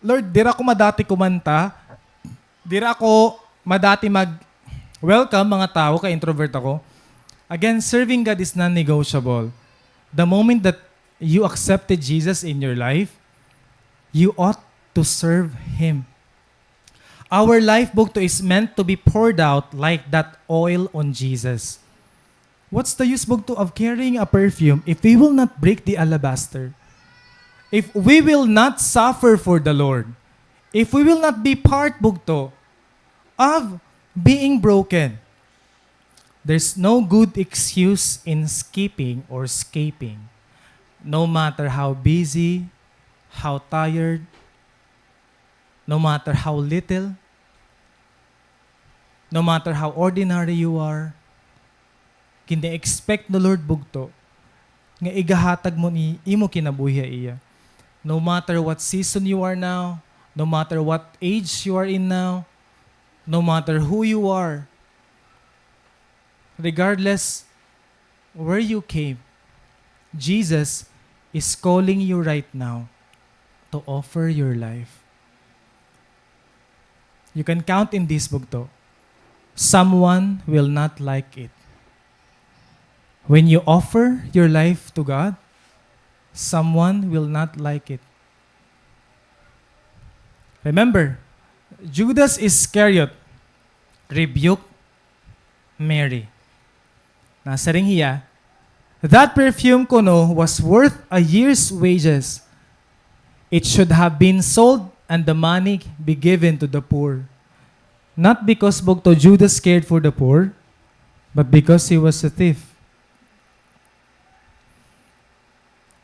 Lord, diri ako madati kumanta. Diri ako madati mag-welcome mga tawo, kay introvert ako." Again, serving God is non-negotiable. The moment that you accepted Jesus in your life, you ought to serve Him. Our life, bugto, is meant to be poured out like that oil on Jesus. What's the use, bugto, of carrying a perfume if we will not break the alabaster? If we will not suffer for the Lord? If we will not be part, bugto, of being broken? There's no good excuse in skipping or escaping. No matter how busy, how tired, no matter how little, no matter how ordinary you are, gini-expect ni Lord bugto nga igahatag mo an imo kinabuhi ha iya. No matter what season you are now, no matter what age you are in now, no matter who you are, regardless where you came, Jesus is calling you right now to offer your life. You can count in this, bugto. Someone will not like it. When you offer your life to God, someone will not like it. Remember, Judas Iscariot rebuked Mary. Nasiring hiya, "That perfume kuno was worth a year's wages. It should have been sold and the money be given to the poor." Not because bugto Judas cared for the poor, but because he was a thief.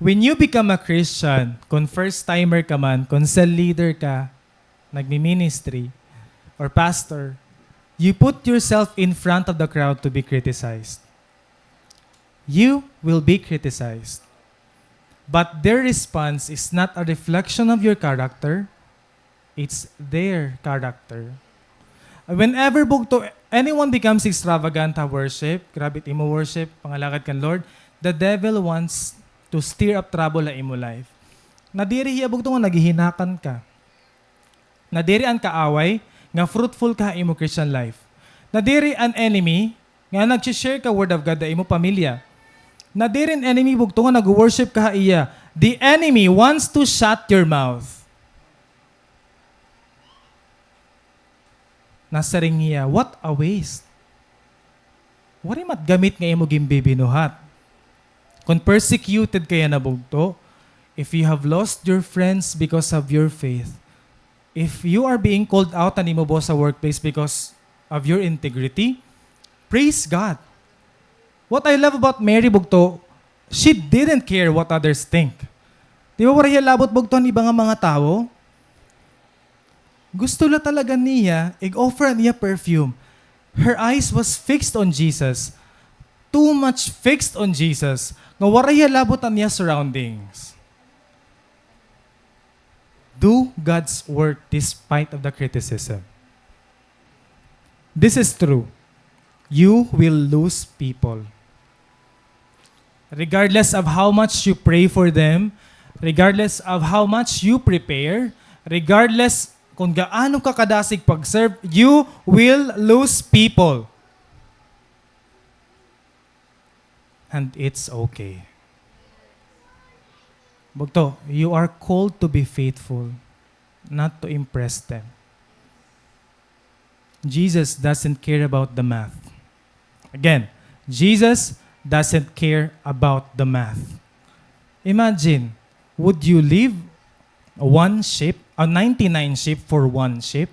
When you become a Christian, kon first-timer ka man, kon cell leader ka, nagmi-ministry, or pastor, you put yourself in front of the crowd to be criticized. You will be criticized. But their response is not a reflection of your character, it's their character. Whenever bugto, anyone becomes extravagant ha worship, grabe it imo worship, pangalagad kan Lord, the devil wants to stir up trouble ha imo life. Nadiri hiya bugto nga naghihinakan ka. Nadiri an kaaway nga fruitful ka ha imo Christian life. Nadiri an enemy nga nagsi-share ka word of God ha imo pamilya. Nadiri an enemy bugto nga nag-worship ka ha iya. The enemy wants to shut your mouth. Nasiring hiya, "What a waste. Waray mat gamit nga imo ginbibinuhat." Kon persecuted ka yana bugto, if you have lost your friends because of your faith, if you are being called out han imo boss ha workplace because of your integrity, praise God. What I love about Mary bugto, she didn't care what others think. Di ba, waray hiya labot bugto han iba nga mga tawo? Gusto la talaga niya ig-offer an iya perfume. Her eyes was fixed on Jesus. Too much fixed on Jesus nga waray hiya labot an iya surroundings. Do God's work despite of the criticism. This is true. You will lose people. Regardless of how much you pray for them, regardless of how much you prepare, regardless kon gaano ka kadasig pag-serve, you will lose people. And it's okay. Bugto, you are called to be faithful, not to impress them. Jesus doesn't care about the math. Again, Jesus doesn't care about the math. Imagine, would you leave one sheep, a ninety-nine sheep for one sheep?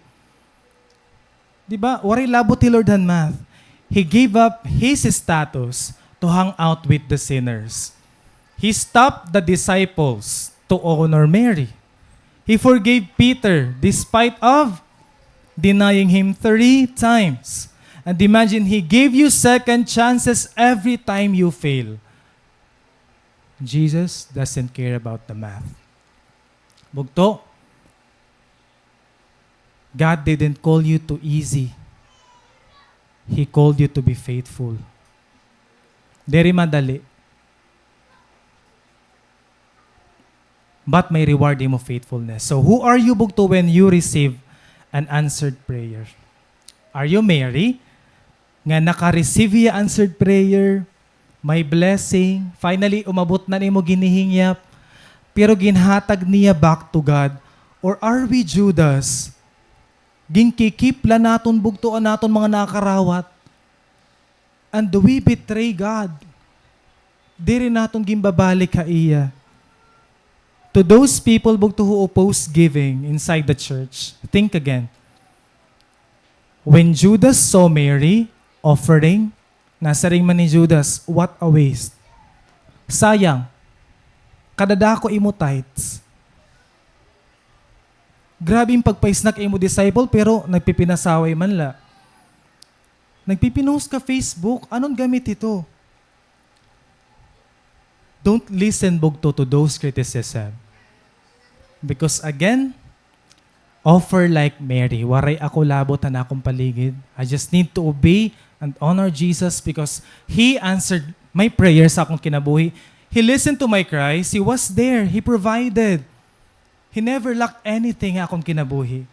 Di ba? Waray labot hi Lord han math. He gave up his status to hang out with the sinners. He stopped the disciples to honor Mary. He forgave Peter despite of denying him three times. And imagine, he gave you second chances every time you fail. Jesus doesn't care about the math. Bugto, God didn't call you to easy. He called you to be faithful. Diri madali. But may reward imo faithfulness. So, who are you, bugto, when you receive an answered prayer? Are you Mary, nga naka-receive hiya answered prayer, may blessing, finally, umabot na an imo ginihingyap, pero ginhatag niya back to God? Or are we Judas? Ginki-keep la naton, bugto, an aton mga nakarawat. And we betray God. Diri naton ginbabalik ha iya. To those people, bugto, who oppose giving inside the church, think again. When Judas saw Mary offering, nasiring man ni Judas, "What a waste. Sayang, kadadako imo tithes." Grabe an pagpaisnak ha imo disciple, pero nagpipinasaway man la. Nagpipinost ka Facebook, ano an gamit hito? Don't listen, bugto, to those criticism. Because again, offer like Mary. Waray ako labot han akon paligid. I just need to obey and honor Jesus because He answered my prayers ha akon kinabuhi. He listened to my cries. He was there. He provided. He never lacked anything ha akon kinabuhi.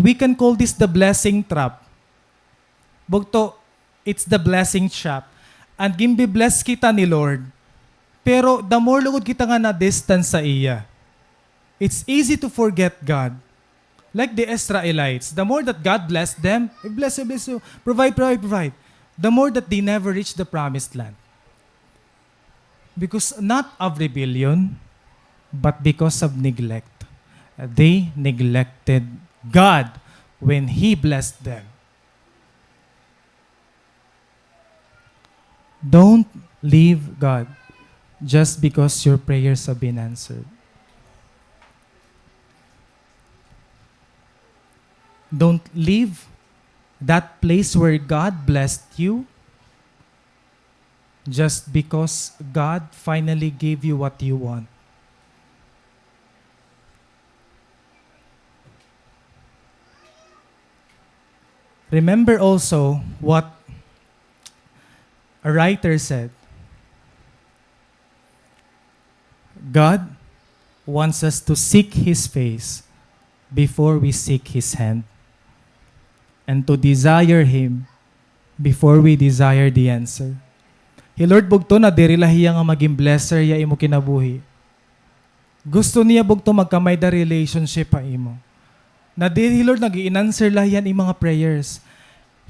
We can call this the blessing trap. Bugto, it's the blessing trap. And ginbi-bless kita ni Lord. Pero the more lugod kita nga na-distance sa iya, it's easy to forget God. Like the Israelites, the more that God blessed them, "I bless you, bless you, provide, provide, provide." The more that they never reach the promised land. Because not of rebellion, but because of neglect. They neglected God when He blessed them. Don't leave God just because your prayers have been answered. Don't leave that place where God blessed you just because God finally gave you what you want. Remember also what a writer said, God wants us to seek His face before we seek His hand, and to desire Him before we desire the answer. Hi Lord bugto, nadiri la hiya nga magin blesser hiya ha imo kinabuhi. Gusto niya bugto magkamay-ada relationship ha imo. Nadiri hi Lord nag-i-answer la hiya han imo mga prayers.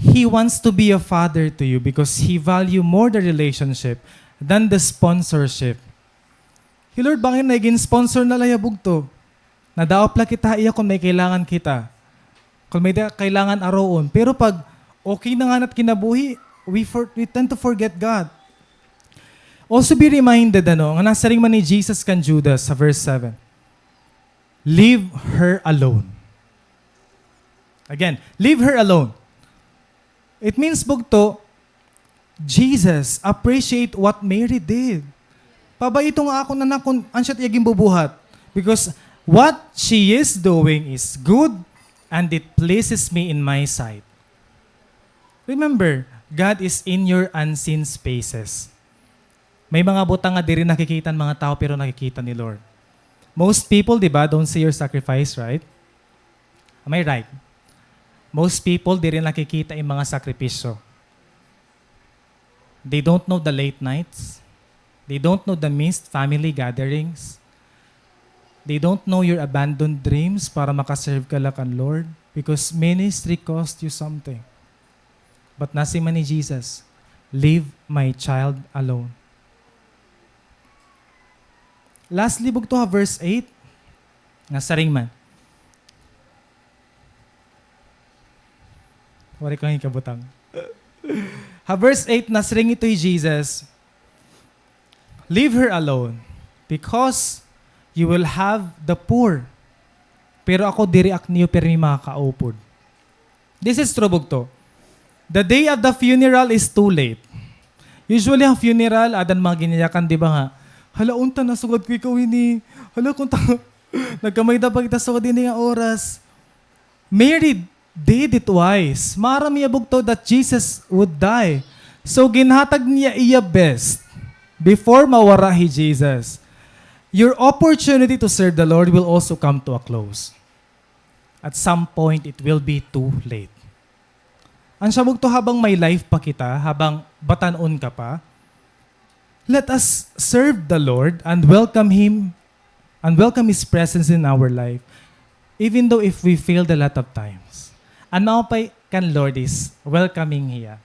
He wants to be a father to you because He value more the relationship than the sponsorship. Hi Lord bangin nagin-sponsor na la hiya bugto. Nadaop la kita ha iya kon may kailangan kita. Kon may da-, kailangan aroon. Pero pag okay na ngani it kinabuhi, we for-, we tend to forget God. Also be reminded, ano, nga nasiring man ni Jesus kan Judas sa verse seven, "Leave her alone." Again, "Leave her alone." It means, bugto, Jesus appreciate what Mary did. Pabay ito nga akon anak kon ano siya it iya ginbubuhat. Because what she is doing is good and it pleases me in my sight. Remember, God is in your unseen spaces. May mga butang nga diri nakikita han mga tawo pero nakikita ni Lord. Most people, di ba, don't see your sacrifice, right? Am I right? Most people diri nakikita im mga sakripisyo. They don't know the late nights. They don't know the missed family gatherings. They don't know your abandoned dreams para makaserve ka la kan Lord. Because ministry cost you something. But nasiring man ni Jesus, "Leave my child alone." Lastly, bugto, ha verse eight, nasiring man. Waray ko ngani kabutang. Ha verse eight, nasiring ito hi Jesus, "Leave her alone, because you will have the poor. Pero ako, diri ak niyo pirmi makakaupod." This is true, bugto. The day of the funeral is too late. Usually, an funeral, ada an mga ginyayakan, di ba nga, "Hala, unta nasugad ko ikaw hini. Hala, kung ta-, nagkamay-ada pa kita sugad hini nga oras." Mary did it wise. Maaram hiya, bugto, that Jesus would die. So, ginhatag niya iya best before mawara hi Jesus. Your opportunity to serve the Lord will also come to a close. At some point, it will be too late. Asya, bugto, habang may life pa kita, habang batan-on ka pa, let us serve the Lord and welcome Him and welcome His presence in our life, even though if we failed a lot of times. An maupay kan Lord is welcoming hiya.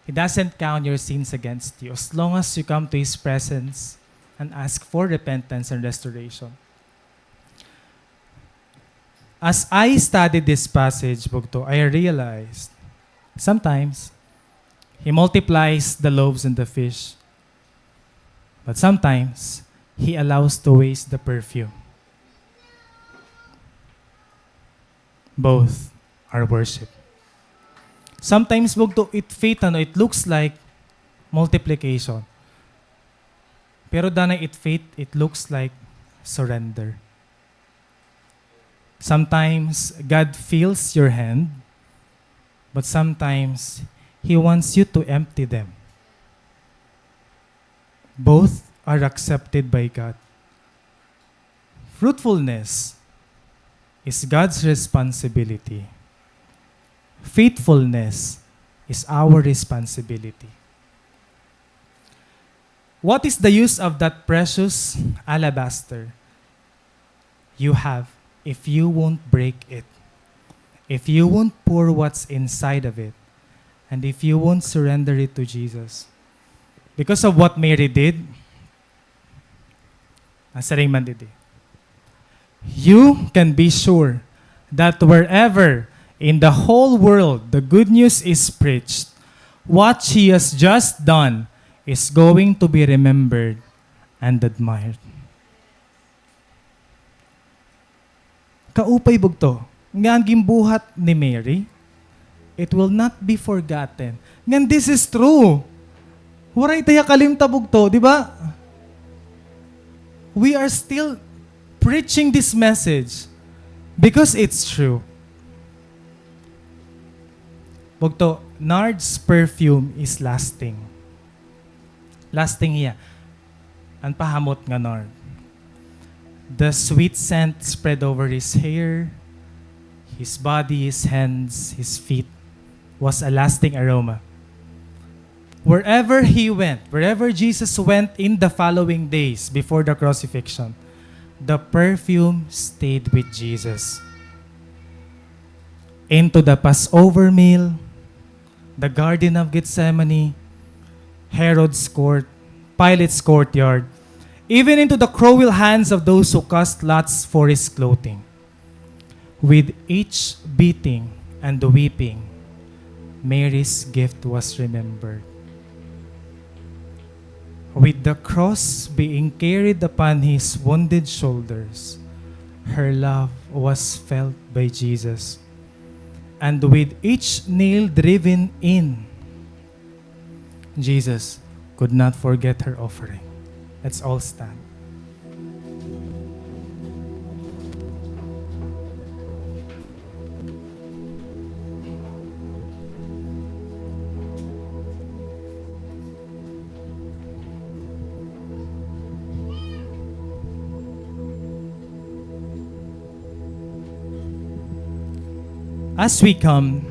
He doesn't count your sins against you as long as you come to His presence and ask for repentance and restoration. As I studied this passage, bugto, I realized sometimes He multiplies the loaves and the fish, but sometimes He allows to waste the perfume. Both are worship. Sometimes, bugto, it fit, ano, it looks like multiplication. Pero danay it fit, it looks like surrender. Sometimes God feels your hand, but sometimes He wants you to empty them. Both are accepted by God. Fruitfulness is God's responsibility. Faithfulness is our responsibility. What is the use of that precious alabaster you have if you won't break it, if you won't pour what's inside of it, and if you won't surrender it to Jesus? Because of what Mary did, nasiring man didi, you can be sure that wherever in the whole world the good news is preached, what she has just done is going to be remembered and admired. Kaupay, bugto, nga an ginbuhat ni Mary, it will not be forgotten. Ngan this is true. Waray ta hiya kalimta, bugto, di ba? We are still preaching this message because it's true. Bugto, nard's perfume is lasting. Lasting hiya. An pahamot nga nard. The sweet scent spread over his hair, his body, his hands, his feet, was a lasting aroma. Wherever he went, wherever Jesus went in the following days before the crucifixion, the perfume stayed with Jesus. Into the Passover meal, the Garden of Gethsemane, Herod's court, Pilate's courtyard, even into the cruel hands of those who cast lots for his clothing. With each beating and weeping, Mary's gift was remembered. With the cross being carried upon his wounded shoulders, her love was felt by Jesus. And with each nail driven in, Jesus could not forget her offering. Let's all stand. As we come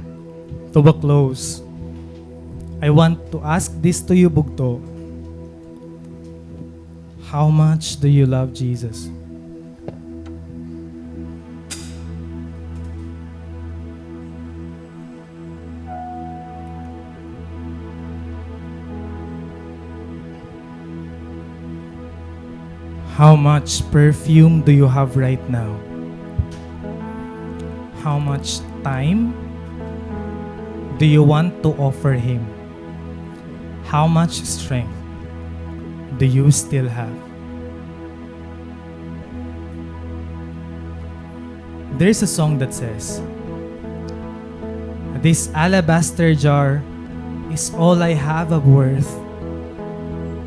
to a close, I want to ask this to you, bugto. How much do you love Jesus? How much perfume do you have right now? How much time do you want to offer Him? How much strength do you still have? There's a song that says, "This alabaster jar is all I have of worth.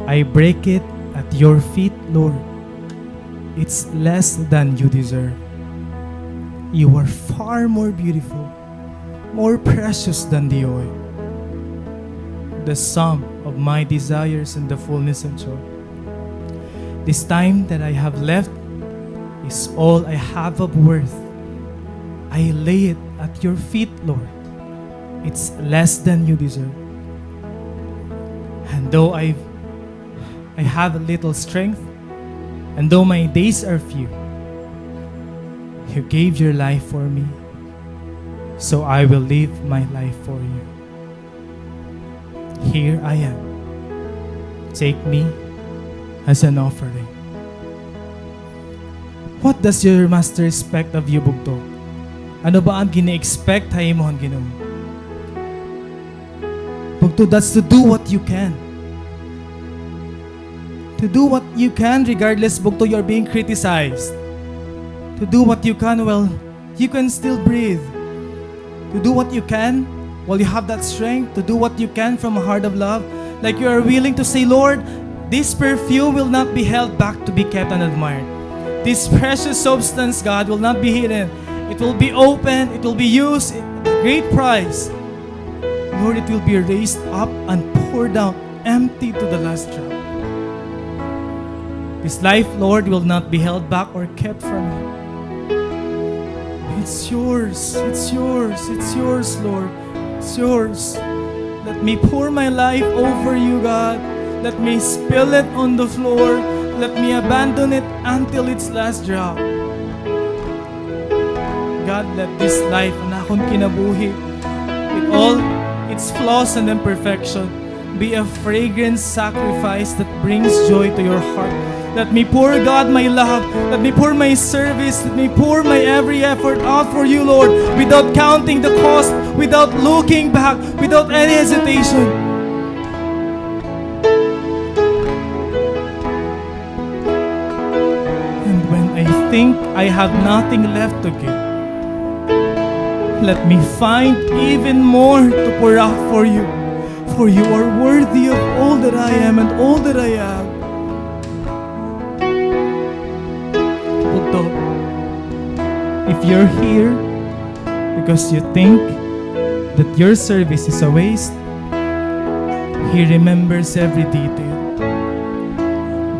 I break it at your feet, Lord. It's less than you deserve. You are far more beautiful, more precious than the oil, the sum of my desires and the fullness of joy. This time that I have left is all I have of worth. I lay it at your feet, Lord. It's less than you deserve. And though I I have little strength, and though my days are few, you gave your life for me, so I will live my life for you. Here I am. Take me as an offering." What does your master expect of you, bugto? Ano ba an gini-expect ha imo han Ginoo? Bugto, that's to do what you can. To do what you can regardless, bugto, you're being criticized. To do what you can while you can still breathe. To do what you can while you have that strength. To do what you can from a heart of love. Like you are willing to say, "Lord, this perfume will not be held back to be kept and admired. This precious substance, God, will not be hidden. It will be open. It will be used at a great price. Lord, it will be raised up and poured down empty to the last drop. This life, Lord, will not be held back or kept from you. It's yours, it's yours, it's yours, Lord. It's yours. Let me pour my life over you, God. Let me spill it on the floor. Let me abandon it until its last drop." God, let this life, an akon kinabuhi, with all its flaws and imperfection, be a fragrant sacrifice that brings joy to your heart. Let me pour, God, my love. Let me pour my service. Let me pour my every effort out for you, Lord, without counting the cost, without looking back, without any hesitation. And when I think I have nothing left to give, let me find even more to pour out for you, for you are worthy of all that I am and all that I have. Bugto, if you're here because you think that your service is a waste, He remembers every detail.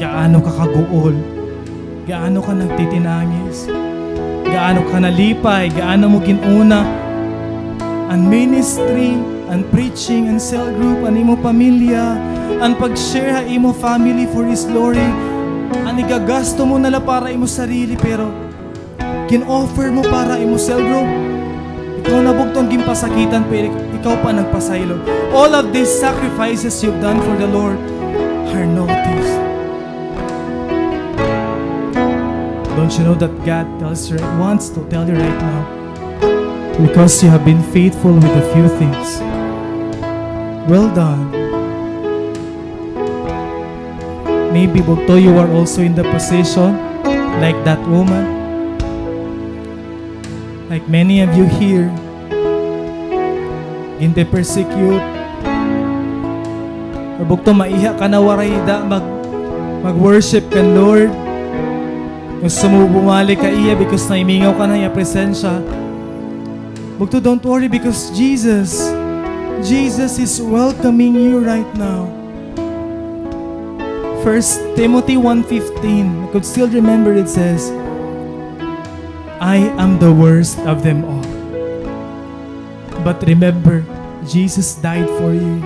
Gaano ka kaguol, gaano ka nagtitinangis, gaano ka nalipay, gaano mo gin-una an ministry, an preaching, an cell group, an imo pamilya, an pag-share ha imo family for His glory, an igagasto mo na la para imo sarili, pero gin-offer mo para imo cell group. Ikaw na bugto an ginpasakitan, pero ikaw pa nagpasaylo. All of these sacrifices you've done for the Lord are noticed. Don't you know that God tells you, wants to tell you right now, because you have been faithful with a few things, well done. Maybe, bugto, you are also in the position like that woman. Like many of you here, gin-persecute. Or bugto, maiha ka na waray da mag-, mag-worship kan Lord. Gusto mo bumalik ha iya because naimingaw ka na ha iya presensya. Bugto, don't worry because Jesus, Jesus is welcoming you right now. First Timothy one fifteen, I could still remember it says, "I am the worst of them all. But remember, Jesus died for you.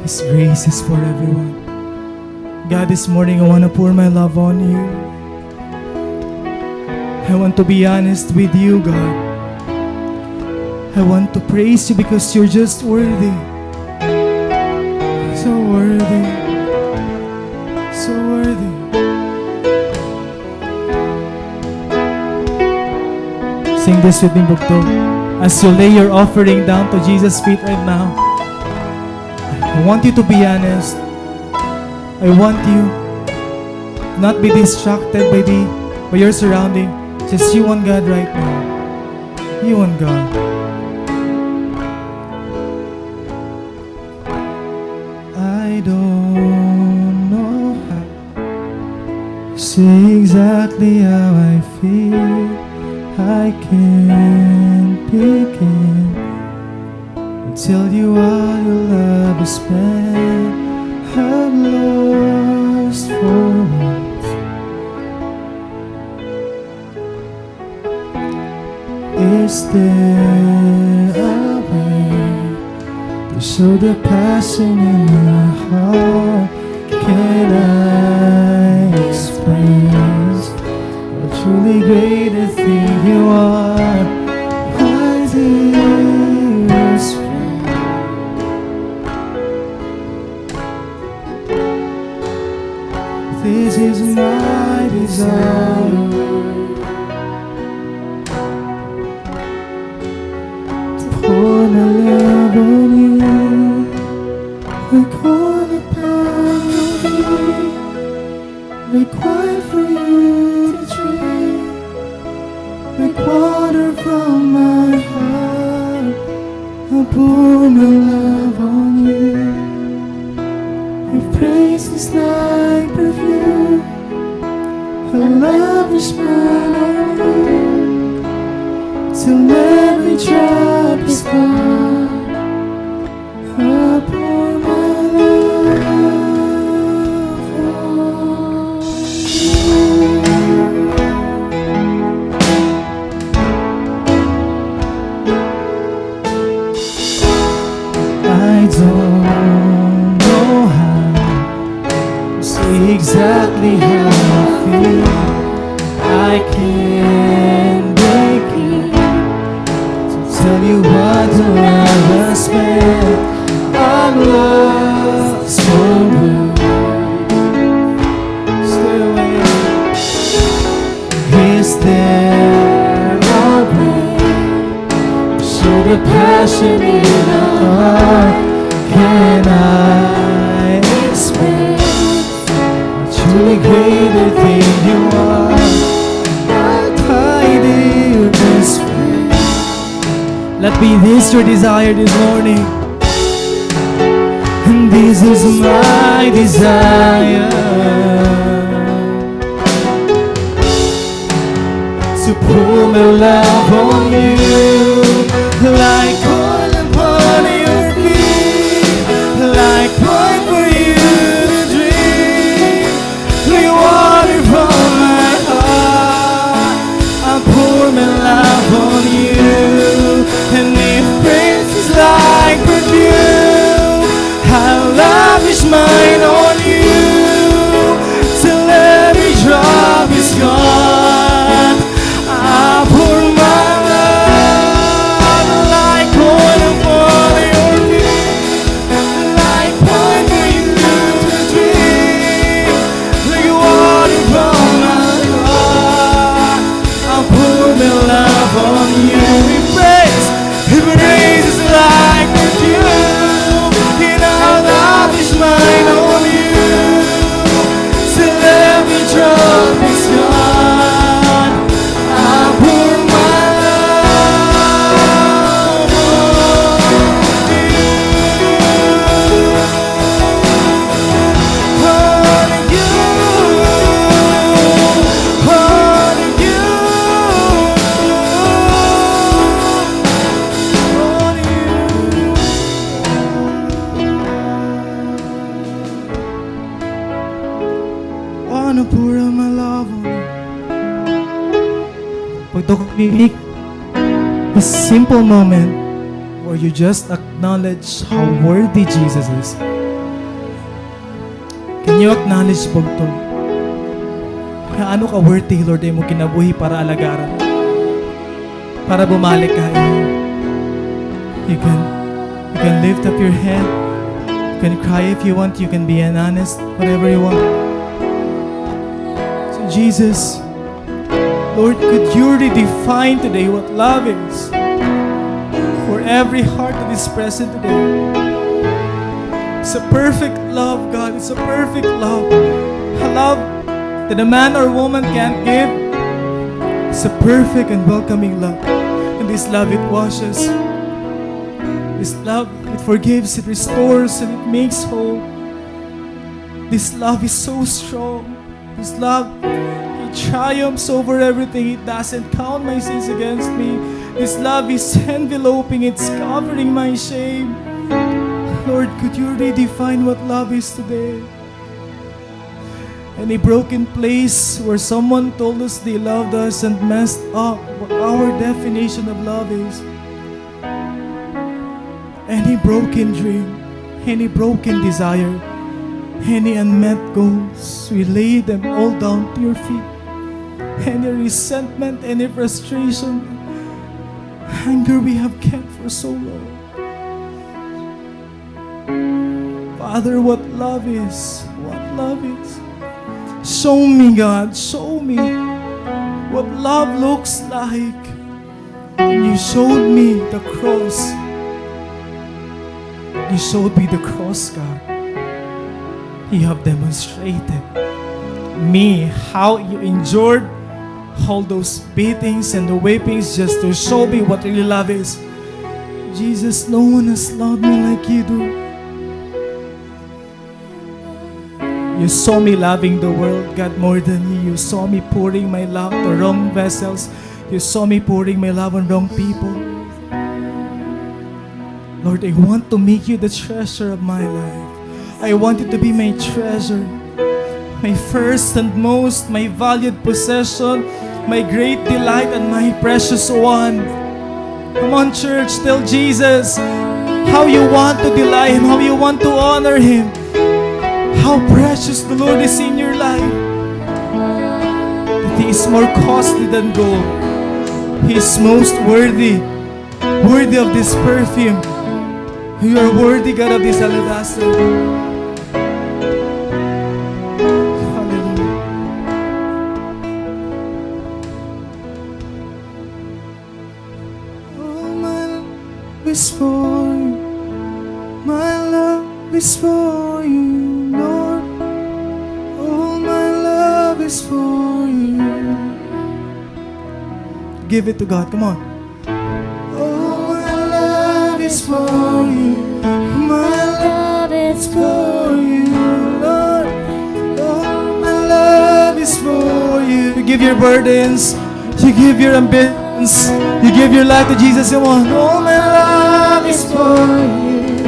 His grace is for everyone." God, this morning I want to pour my love on you. I want to be honest with you, God. I want to praise you because you're just worthy. So worthy. So worthy. Sing this with me, bugto. As you lay your offering down to Jesus' feet right now, I want you to be honest. I want you not be distracted by the, by your surrounding. Just you and God right now. You and God. I don't know how to say exactly how I feel. I can't begin to tell you all your love has been. I'm lost for words. Is there a way to show the passion in my heart? Can I express how truly great a thing you are, my dearest friend? This is my desire, to pour my love on you like oil upon your feet, like wine for you to drink, like water from my heart. I pour my love on you. Your praise is like perfume. I lavish mine on you till every drop is gone. I pour my love on you. I don't know how to say exactly how I feel. I can't begin to tell you what the love has meant. I'm lost for words. Stay away. Is there a way to show the passion in our heart? Can I express how truly great a thing you are, my dearest friend? Let be this your desire this morning. And this is my desire, to pour my love on you, like oil upon your feet, like wine for you to drink. Like water from my heart, I pour my love on you. And if praise is like perfume, I lavish mine on you till every drop is gone. I pour my love like oil upon your feet, like wine for you to drink, like water from my heart. I pour my love on you. If praise, if praise is like perfume, and I lavish mine on you till every drop is gone. I pour my love on you. On you, on you, on you. Wanna pour out my love on you. Pagtukod, a simple moment where you just acknowledge how worthy Jesus is. Can you acknowledge, bugto, nga ano ka worthy, Lord, ha imo kinabuhi para alagaran, para bumalik ka ha iya? You can, you can lift up your hand. You can cry if you want. You can be an honest, whatever you want. So, Jesus, Lord, could you redefine today what love is for every heart that is present today? It's a perfect love, God. It's a perfect love. A love that a man or woman can't give. It's a perfect and welcoming love. And this love, it washes. This love, it forgives, it restores, and it makes whole. This love is so strong. This love, it triumphs over everything. It doesn't count my sins against me. This love is enveloping, it's covering my shame. Lord, could you redefine what love is today? Any broken place where someone told us they loved us and messed up what our definition of love is. Any broken dream, any broken desire, any unmet goals, we lay them all down to your feet. Any resentment, any frustration, anger we have kept for so long. Father, what love is, what love is. Show me, God, show me what love looks like. And you showed me the cross. You showed me the cross, God. You have demonstrated me how you endured all those beatings and the whippings just to show me what really love is. Jesus, no one has loved me like you do. You saw me loving the world, God, more than you. You saw me pouring my love to wrong vessels. You saw me pouring my love on wrong people. Lord, I want to make you the treasure of my life. I want you to be my treasure, my first and most, my valued possession, my great delight, and my precious one. Come on, church, tell Jesus how you want to delight him, how you want to honor him, how precious the Lord is in your life. That he is more costly than gold. He is most worthy, worthy of this perfume. You are worthy, God, of this alabaster. Hallelujah. All my love is for you. My love is for you, Lord. All my love is for you. Give it to God. Come on. All my love is for you. My love is for you, Lord. All my love is for you. You give your burdens. You give your ambitions. You give your life to Jesus. Come on. All my love is for you.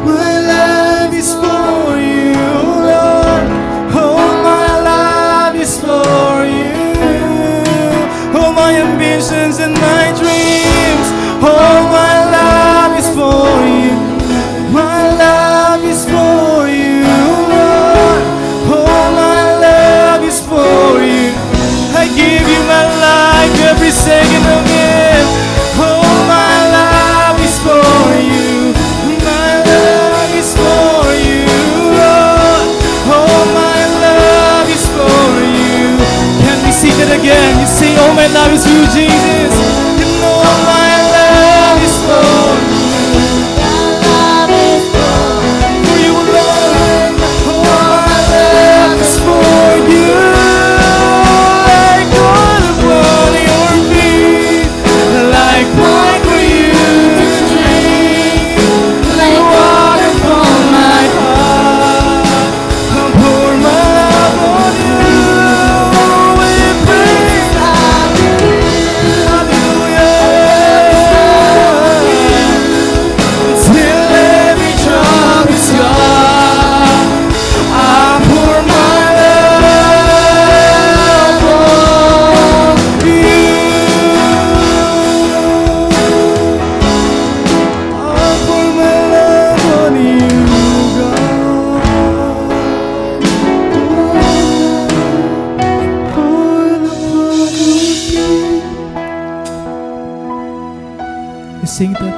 My love is for you, Lord. All my love is for you. All my ambitions and my dreams. All my love is for you. My love is for you, Lord. All my love is for you. I give you my life, every second of it. All my love is for you. My love is for you, Lord. All my love is for you. Can we sing it again? You sing, "All my love is for you, Jesus." And all my love is for you. For you alone. All my love is for you. Like oil upon your feet, like wine for you to drink, like water for my heart. I pour my love on you. We praise. Hallelujah. Till every drop is gone, I pour my love on you. I pour my love on you, God. Pour the love on you. You sing that.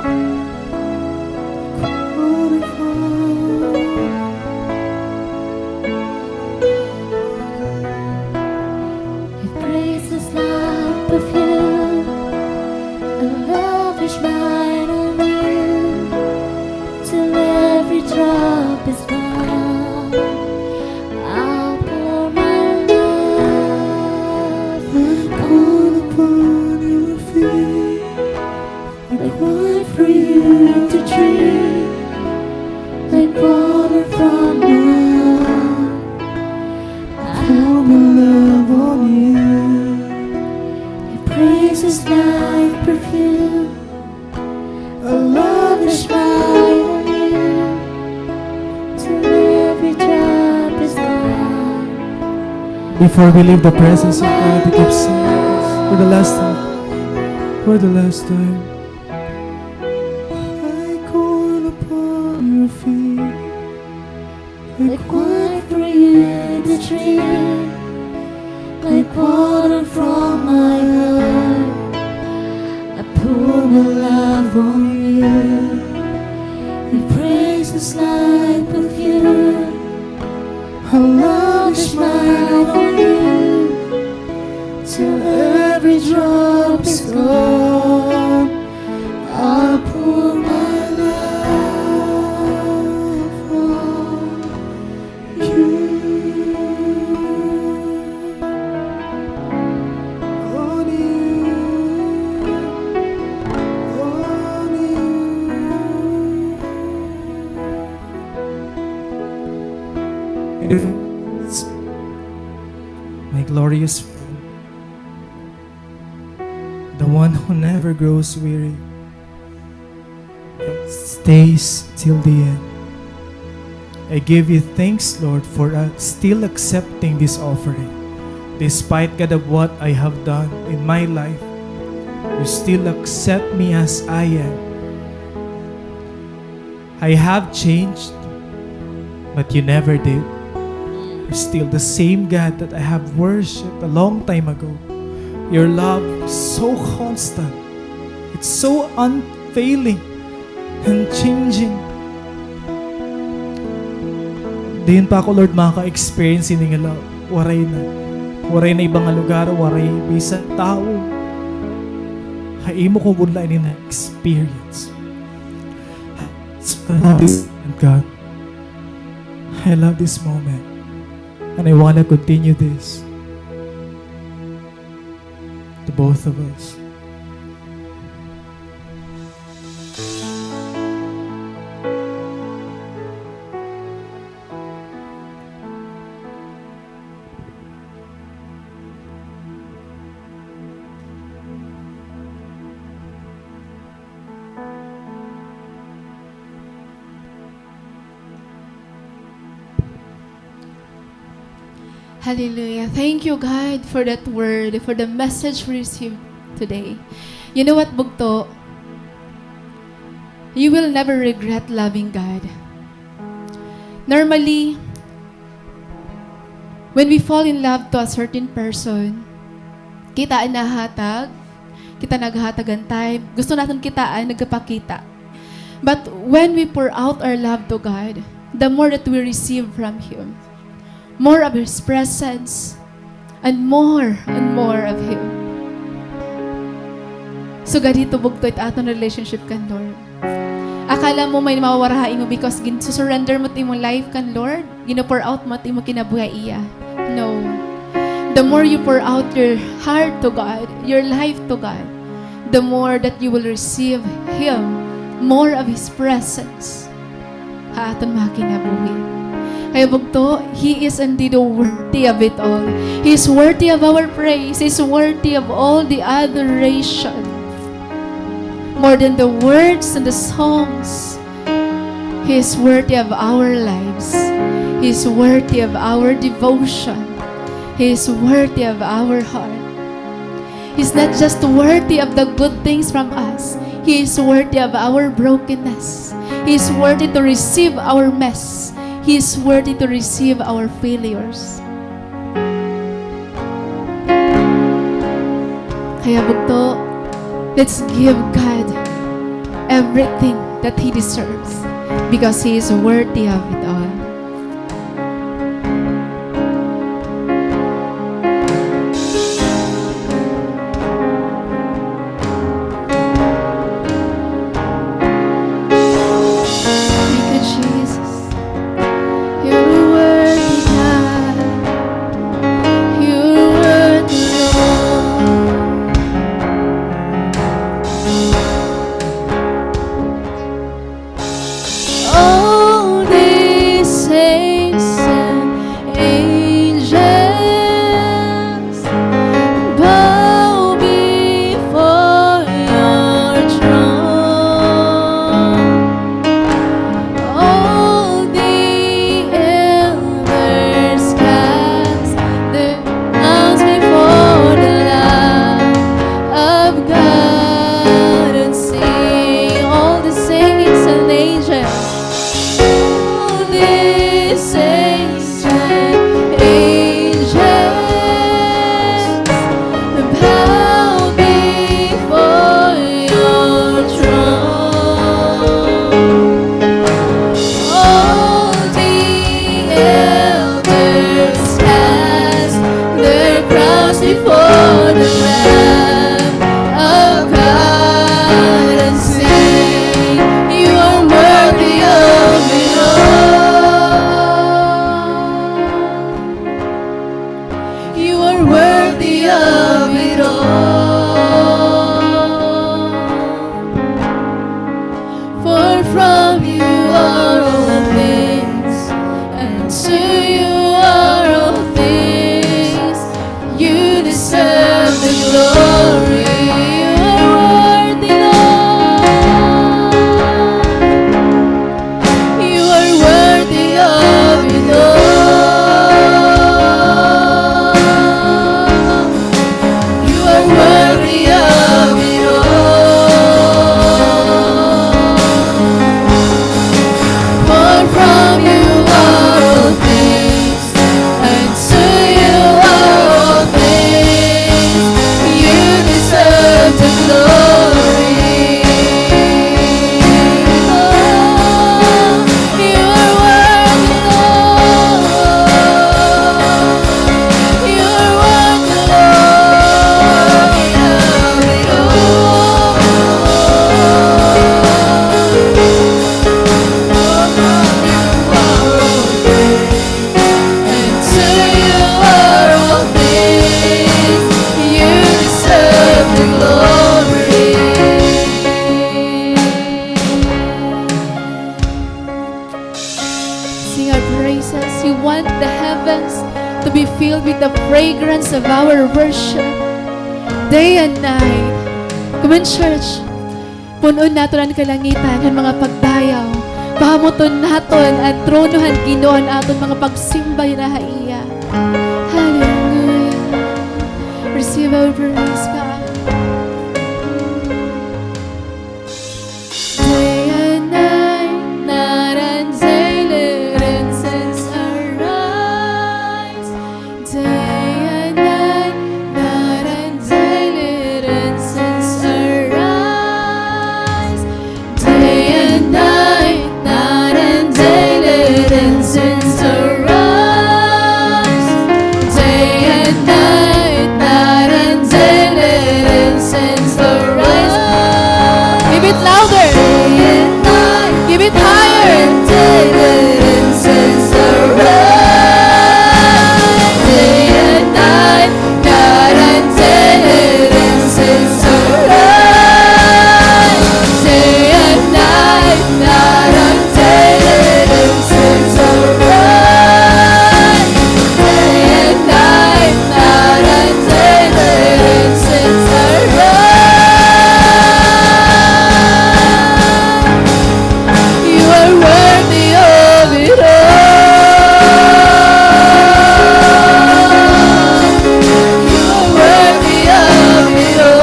Your grace is like perfume. A lavish smile on you, till every drop is gone. Before we leave the presence of God, we give thanks for the last time. For the last time. I call upon your feet. Like wine for you to drink, like water from my heart. I pour my love on you. Your praise is like perfume. I lavish my love on you. Till every drop is gone, I pour my love on you. On you, on you. My glorious friend, the one who never grows weary, stays till the end. I give you thanks, Lord, for, uh, still accepting this offering. Despite, God, of what I have done in my life, you still accept me as I am. I have changed, but you never did. You're still the same God that I have worshipped a long time ago. Your love is so constant. It's so unfailing, unchanging. Diin pa ako, Lord, makaka-experience ini nga love. Waray na. Waray na iba nga lugar, waray bisan tawo. Ha imo ko gud la ini na-experience. So, I love this moment, God. I love this moment. And I wanna continue this to both of us. Hallelujah. Thank you, God, for that word, for the message we received today. You know what, bugto? You will never regret loving God. Normally, when we fall in love to a certain person, kita an nahatag, kita naghatag an time, gusto naton kita an nagapakita. But when we pour out our love to God, the more that we receive from Him, more of His presence, and more and more of Him. Sugad hito, bugto it aton relationship kan Lord. Akala mo may mawawara ha imo because ginsusurrender mo it imo life kan Lord, gina-pour out mo it imo kinabuhi ha iya. No. The more you pour out your heart to God, your life to God, the more that you will receive Him, more of His presence ha aton mga kinabuhi. Kaya bugto, He is indeed worthy of it all. He is worthy of our praise. He is worthy of all the adoration. More than the words and the songs, He is worthy of our lives. He is worthy of our devotion. He is worthy of our heart. He's not just worthy of the good things from us. He is worthy of our brokenness. He is worthy to receive our mess. He is worthy to receive our failures. Kaya bugto, let's give God everything that He deserves because He is worthy of it all. Thank you, Jesus. You're worthy, God. You're worthy, Lord. All this before the Lamb of God and sing, "You are worthy of it all. You are worthy of it all. For from you are all things, and to you are all things. You deserve the glory. You are worthy, Lord. You are worthy of it all. You are worthy of it all. For from you are all things, and to you are all things. You deserve the glory. Oh, you are worthy, Lord. You are worthy, Lord. And to you are all things. You deserve the glory. Sing our praises. We want the heavens to be filled with the fragrance of our worship. Day and night. Come on, church. Pun-on naton an kalangitan han mga pagdayaw. Pahamuton naton an trono han Ginoo han aton mga pagsimba dinha ha iya. Hallelujah. Receive our praise, God. Day and night, night and day, let incense arise. Day and night, night and day, let incense arise. Day and night, night and day, let incense arise. Day and night, night and day, let incense arise. Give it louder. Day and night, give it higher. Night and day, let incense arise. Day and night, night and day, let incense arise. Day and night, night and day, let incense arise. Day and night, night and day, let incense arise. You are worthy of it all. You are worthy of it all.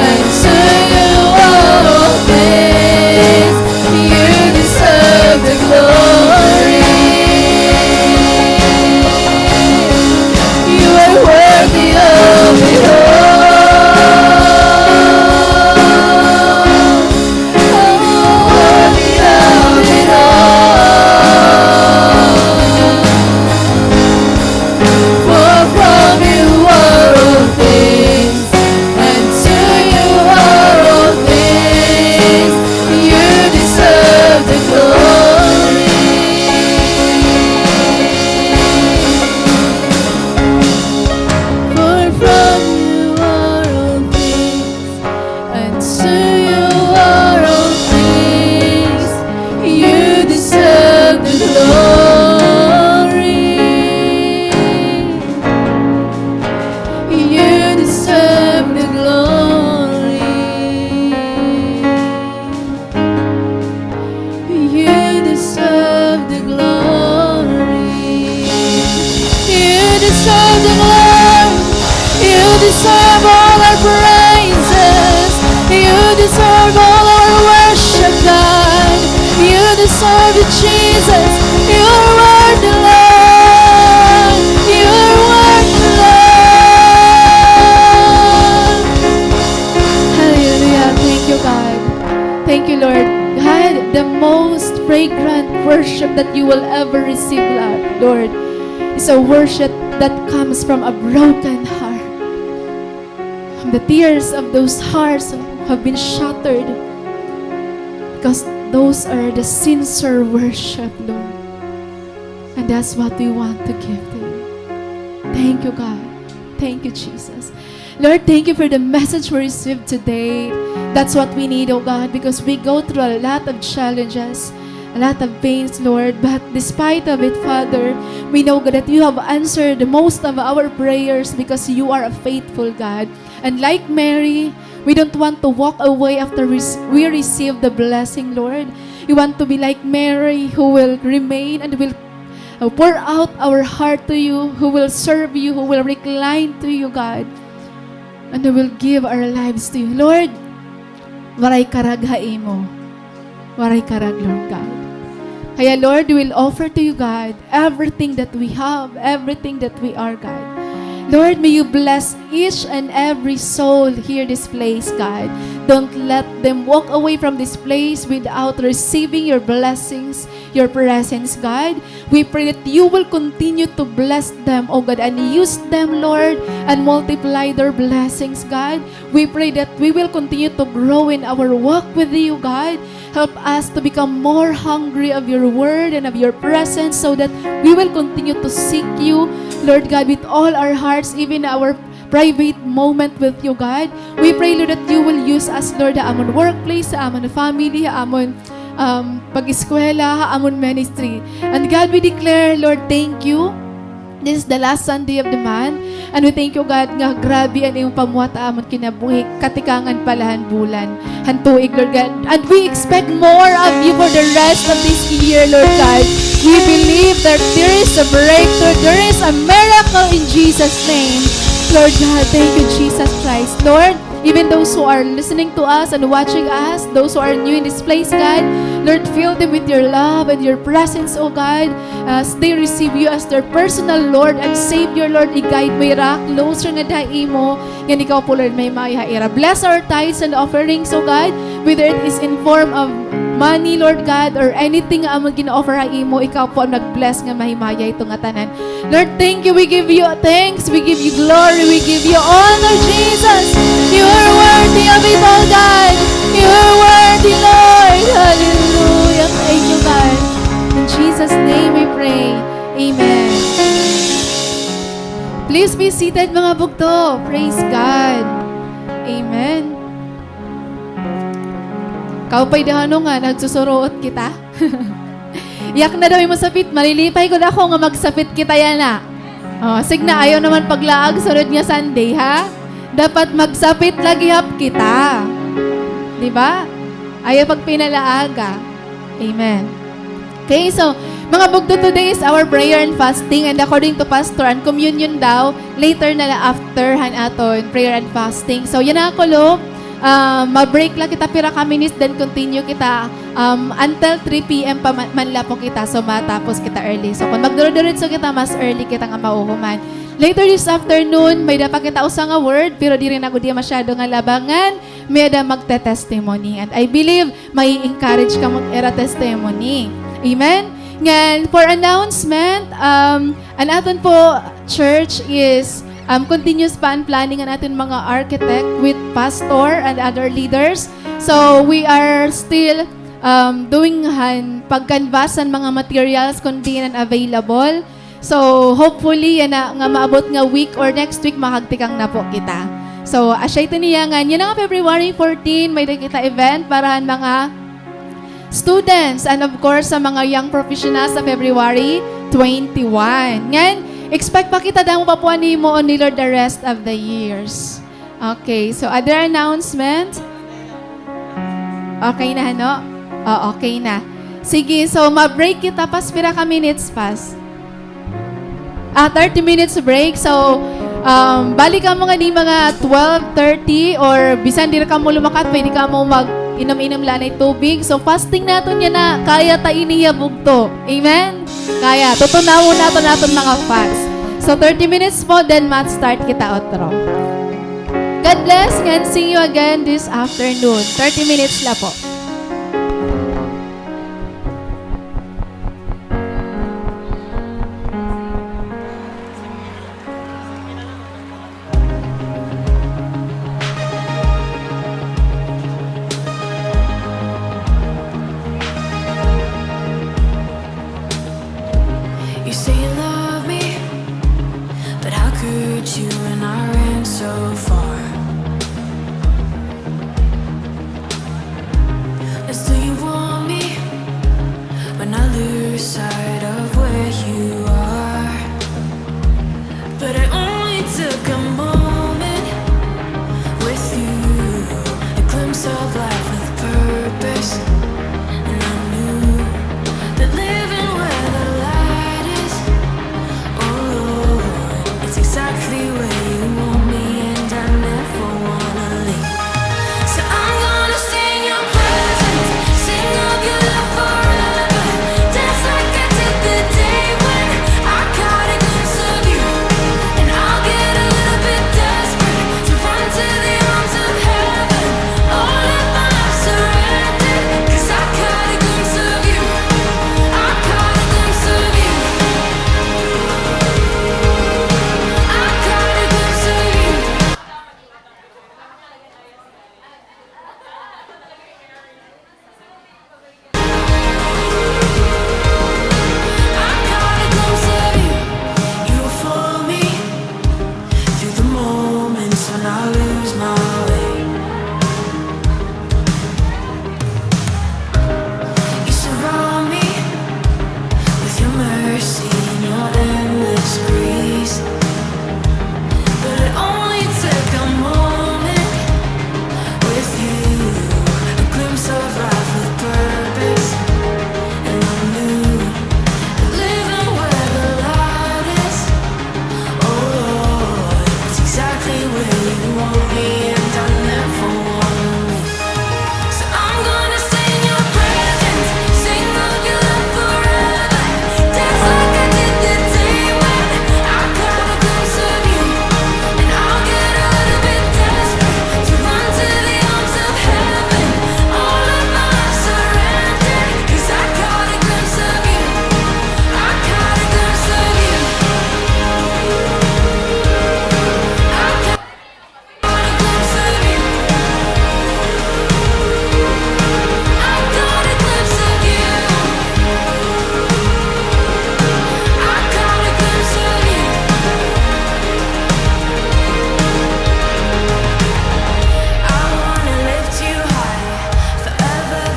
And to you are all things. You deserve the glory. You are worthy of it all. Worthy of it all. For from you are all things, and to you are all things. You deserve the glory. For from you are all things, and to you are all things. You deserve the glory. You deserve the glory. You deserve the glory. You deserve the glory. You deserve all our praises. You deserve all our worship, God. You deserve it, Jesus. You are worthy, Lord. You are worthy, Lord. Hallelujah. Thank you, God. Thank you, Lord. God, The most fragrant worship that you will ever receive, Lord, is a worship that comes from a broken heart, from the tears of those hearts who have been shattered, because those are the sincere worship, Lord. And that's what we want to give to you. Thank you, God. Thank you, Jesus. Lord, thank you for the message we received today. That's what we need, oh God, because we go through a lot of challenges, a lot of pains, Lord. But despite of it, Father, we know, God, that you have answered most of our prayers because you are a faithful God. And like Mary, we don't want to walk away after we, we receive the blessing, Lord. We want to be like Mary, who will remain and will uh, pour out our heart to you, who will serve you, who will recline to you, God, and who will give our lives to you. Lord, waray karag ha imo. Waray karag, Lord God. Kaya, Lord, we will offer to you, God, everything that we have, everything that we are, God. Lord, may you bless each and every soul here this place, God. Don't let them walk away from this place without receiving your blessings, your presence, God. We pray that you will continue to bless them, oh God, and use them, Lord, and multiply their blessings, God. We pray that we will continue to grow in our walk with you, God. Help us to become more hungry of your word and of your presence so that we will continue to seek you, Lord God, with all our hearts, even our private moment with you, God. We pray, Lord, that you will use us, Lord, ha amon workplace, ha amon family, ha amon, um, pag-eskwela, ha amon ministry. And God, we declare, Lord, thank you. This is the last Sunday of the month. And we thank you, God, nga grabe an imong pamuhat ha amon kinabuhi, katikangan pa la han bulan, han tuig, Lord God. And we expect more of you for the rest of this year, Lord God. We believe that there is a breakthrough, there is a miracle in Jesus' name. Lord God, thank you, Jesus Christ. Lord, even those who are listening to us and watching us, those who are new in this place, God, Lord, fill them with your love and your presence, oh God. As they receive you as their personal Lord and Savior, Lord, i-guide mo hira closer ngada ha imo, ngan ikaw po, Lord, mahimayahi ha ira. Bless our tithes and offerings, oh God, whether it is in form of money, Lord God, or anything nga amon gin-offer ha imo, ikaw po an mag-bless ngan mahimayahi ito ngatanan. Lord, thank you. We give you thanks. We give you glory. We give you honor, Jesus. You are worthy of it all, God. You are worthy, Lord. Hallelujah. Thank you, God. In Jesus' name we pray. Amen. Please be seated, mga bugto. Praise God. Amen. Kaupay daw, ano nga, nagsusuruot kita? Yak na daw imo sapit, malilipay gud ako nga magsapit kita yana. O, sige na, ayaw naman paglaag sunod nga Sunday, ha? Dapat magsapit la gihap kita. Di ba? Ayaw pagpinalaaga. Amen. Okay, so, mga bugto, today is our prayer and fasting, and according to Pastor, an communion daw, later na la after han aton prayer and fasting. So, yana, kulop, ah, ma-break la kita pira ka minutes, then continue kita, um, until three p.m. pa man, man la po kita. So, matapos kita early. So, kon magduro-diretso kita, mas early kita nga mahuhuman. Later this afternoon, may-ada pa kita usa nga word, pero diri na gud iya masyado nga labangan. May-ada magte-testimony. And I believe, mai-encourage kamo ira testimony. Amen? Ngan, for announcement, um, an aton po church is, um, continuous pa an planning an aton mga architect with pastor and other leaders. So, we are still, um, doing han pag-canvas han mga materials kon diin an available. So, hopefully, yana nga maabot nga week or next week, makagtikang na po kita. So, asya ito niya ngan yana nga February fourteen, may-ada kita event para han mga students and, of course, sa mga young professionals sa February twenty-one. Ngan, expect pa kita damo pa po an himuon ni Lord the rest of the years. Okay, so other announcement? Okay na, ano? O, okay na. Sige, so ma-break kita, Pas, pira ka minutes, Pas? Ah, thirty minutes break. So, um, balik kamo ngani mga twelve thirty or bisan diri kamo lumakat, pwede kamo mag-inom-inom la anay tubig. So, fasting naton yana, kaya ta ini hiya bugto. Amen? Kaya, tutunawon naton aton mga fast. So, thirty minutes po, then mag-start kita otro. God bless, ngan see you again this afternoon. Thirty minutes la po.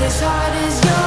As hard as your